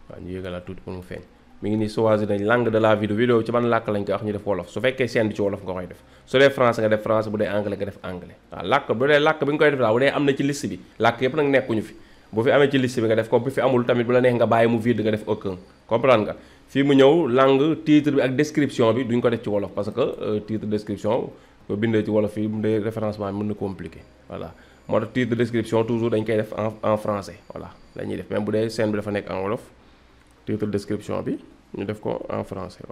waaw ñu yëgalaat tuuti pour mu feeñ mi ngi nii choisir nañ langue de la vidéo ci ban làkk lañ koy wax ñu def wolof su fekkee chaîne bi ci wolof nga koy def su dee français nga def français bu dee anglais nga def anglais waaw làkk bu dee làkk bi nga koy def daal bu dee am na ci liste bi làkk yëpp nag nekkuñu fi bu fi amee ci liste bi nga def ko bu fi amul tamit bu la neex nga bàyyi mu vide nga def aucun comprendre nga fii mu ñëw langue titre bi ak description bi duñ ko def ci wolof parce que titre description boo bindee ci wolof fii mu dee référencement bi mën na compliqué voilà moo tax titre description toujours dañ koy def en français voilà la ñuy def même bu dee scène bi dafa nekk en wolof titre description bi ñu def ko en français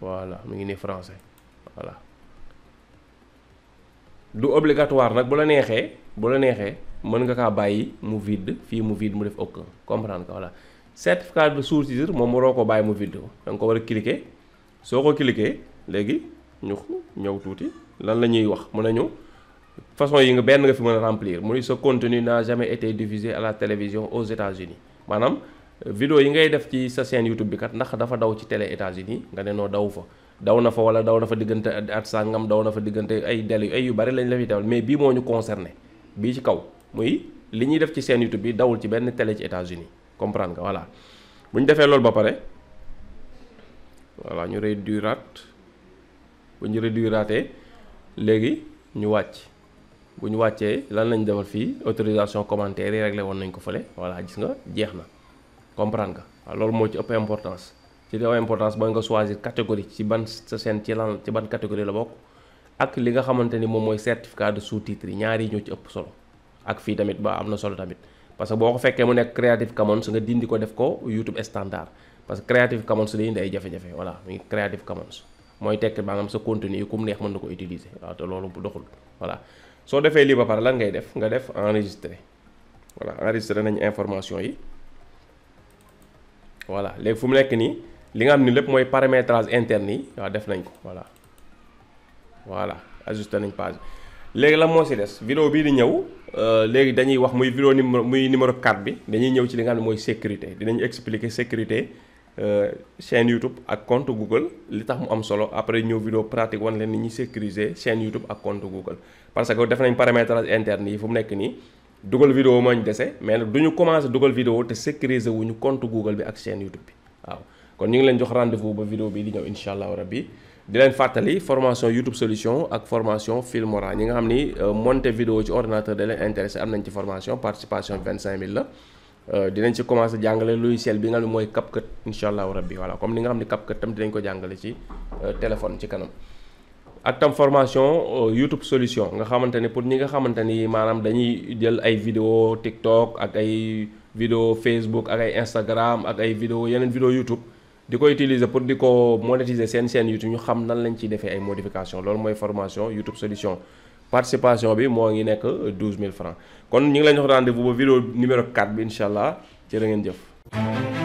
voilà mu ngi nii français voilà du obligatoire nag bu la neexee mën nga kaa bàyyi mu vide fii mu vide mu def aucun comprendre que voilà certificat de sous-titre moom waroo ko bàyyi mu vide da nga ko war a cliquer soo ko cliquer léegi ñu ñëw tuuti lan la ñuy wax mën nañu façon yi nga benn nga fi mën a remplir muy ce contenu n'a jamais été diffusé à la télévision aux États-Unis maanaam vidéo yi ngay def ci sa chaîne YouTube bi kat ndax dafa daw ci télé États-Unis nga ne noo daw fa daw na fa wala daw na fa diggante at sàngam daw na fa diggante ay délai ay yu bari lañ la fi tewal mais bii moo ñu concerné bii ci kaw muy li ñuy def ci chaîne YouTube bi dawul ci benn télé ci États-Unis comprendre nga voilà bu ñu defee loolu ba pare voilà ñu réduiraat bu ñu réduiraatee léegi ñu wàcc bu ñu wàccee lan lañ defal fii autorisation commentaire yi réglé woon nañ ko fële voilà gis nga jeex na comprendre nga waaw loolu moo ci ëpp importance. ci li ëpp importance mooy nga choisir catégorie ci ban sa chaîne ci ban catégorie la bokk ak li nga xamante ni moom mooy certificat de sous-titres yi ñaar yi ñoo ci ëpp solo. ak fii tamit ba am na solo tamit parce que boo ko fekkee mu nekk Creative Commons nga dindi ko def ko YouTube standard parce que Creative Commons day indi ay jafe-jafe voilà muy Creative Commons mooy tekk maanaam sa contenu yi ku mu neex mën na ko utiliser waaw te loolu doxul voilà. soo defee lii ba pare lan ngay def nga def enregistrer voilà enregistrer nañ information yi voilà léegi fu mu nekk nii li nga xam ni lépp mooy paramétrage interne yi waaw def nañ ko voilà ajusté nañ page léegi la moo si des vidéo bii di ñëw léegi dañuy wax muy vidéo numéro 4 bi dañuy ñëw ci li nga xam ne mooy sécurité dinañ expliquer sécurité chaîne YouTube ak compte Google li tax mu am solo après ñëw vidéo pratique wan leen ni ñuy sécuriser chaîne YouTube ak compte Google parce que def nañ paramétrage interne yi fu mu nekk nii dugal vidéo moo ñu dese mais nag du ñu commencé dugal vidéo te sécuriser wuñu compte Google bi ak chaîne YouTube bi waaw kon ñu ngi leen jox rendez-vous ba vidéo bi di ñëw incha allahu rabbi di leen fàttali formation YouTube solution ak formation Filmora ñi nga xam ni monter vidéo ci ordinateur da leen intéressé am nañ ci formation participation 25000 la dinañ ci commencé jàngale logiciel bi nga xam ne mooy CapCut incha allahu rabbi voilà comme ni nga xam ne CapCut tam dinañ ko jàngale ci téléphone ci kanam ak tam formation YouTube solution nga xamante ni pour ñi nga xamante ni maanaam dañuy jël ay vidéo TikTok ak ay vidéo Facebook ak ay Instagram ak ay vidéo yeneen vidéo YouTube di ko utiliser pour di ko monétiser seen chaîne YouTube ñu xam nan lañ ciy defee ay modification loolu mooy formation YouTube solution participation bi moo ngi nekk 12000 francs kon ñu ngi leen jox rendez-vous ba vidéo numéro 4 bi incha allah jërë ngeen jëf.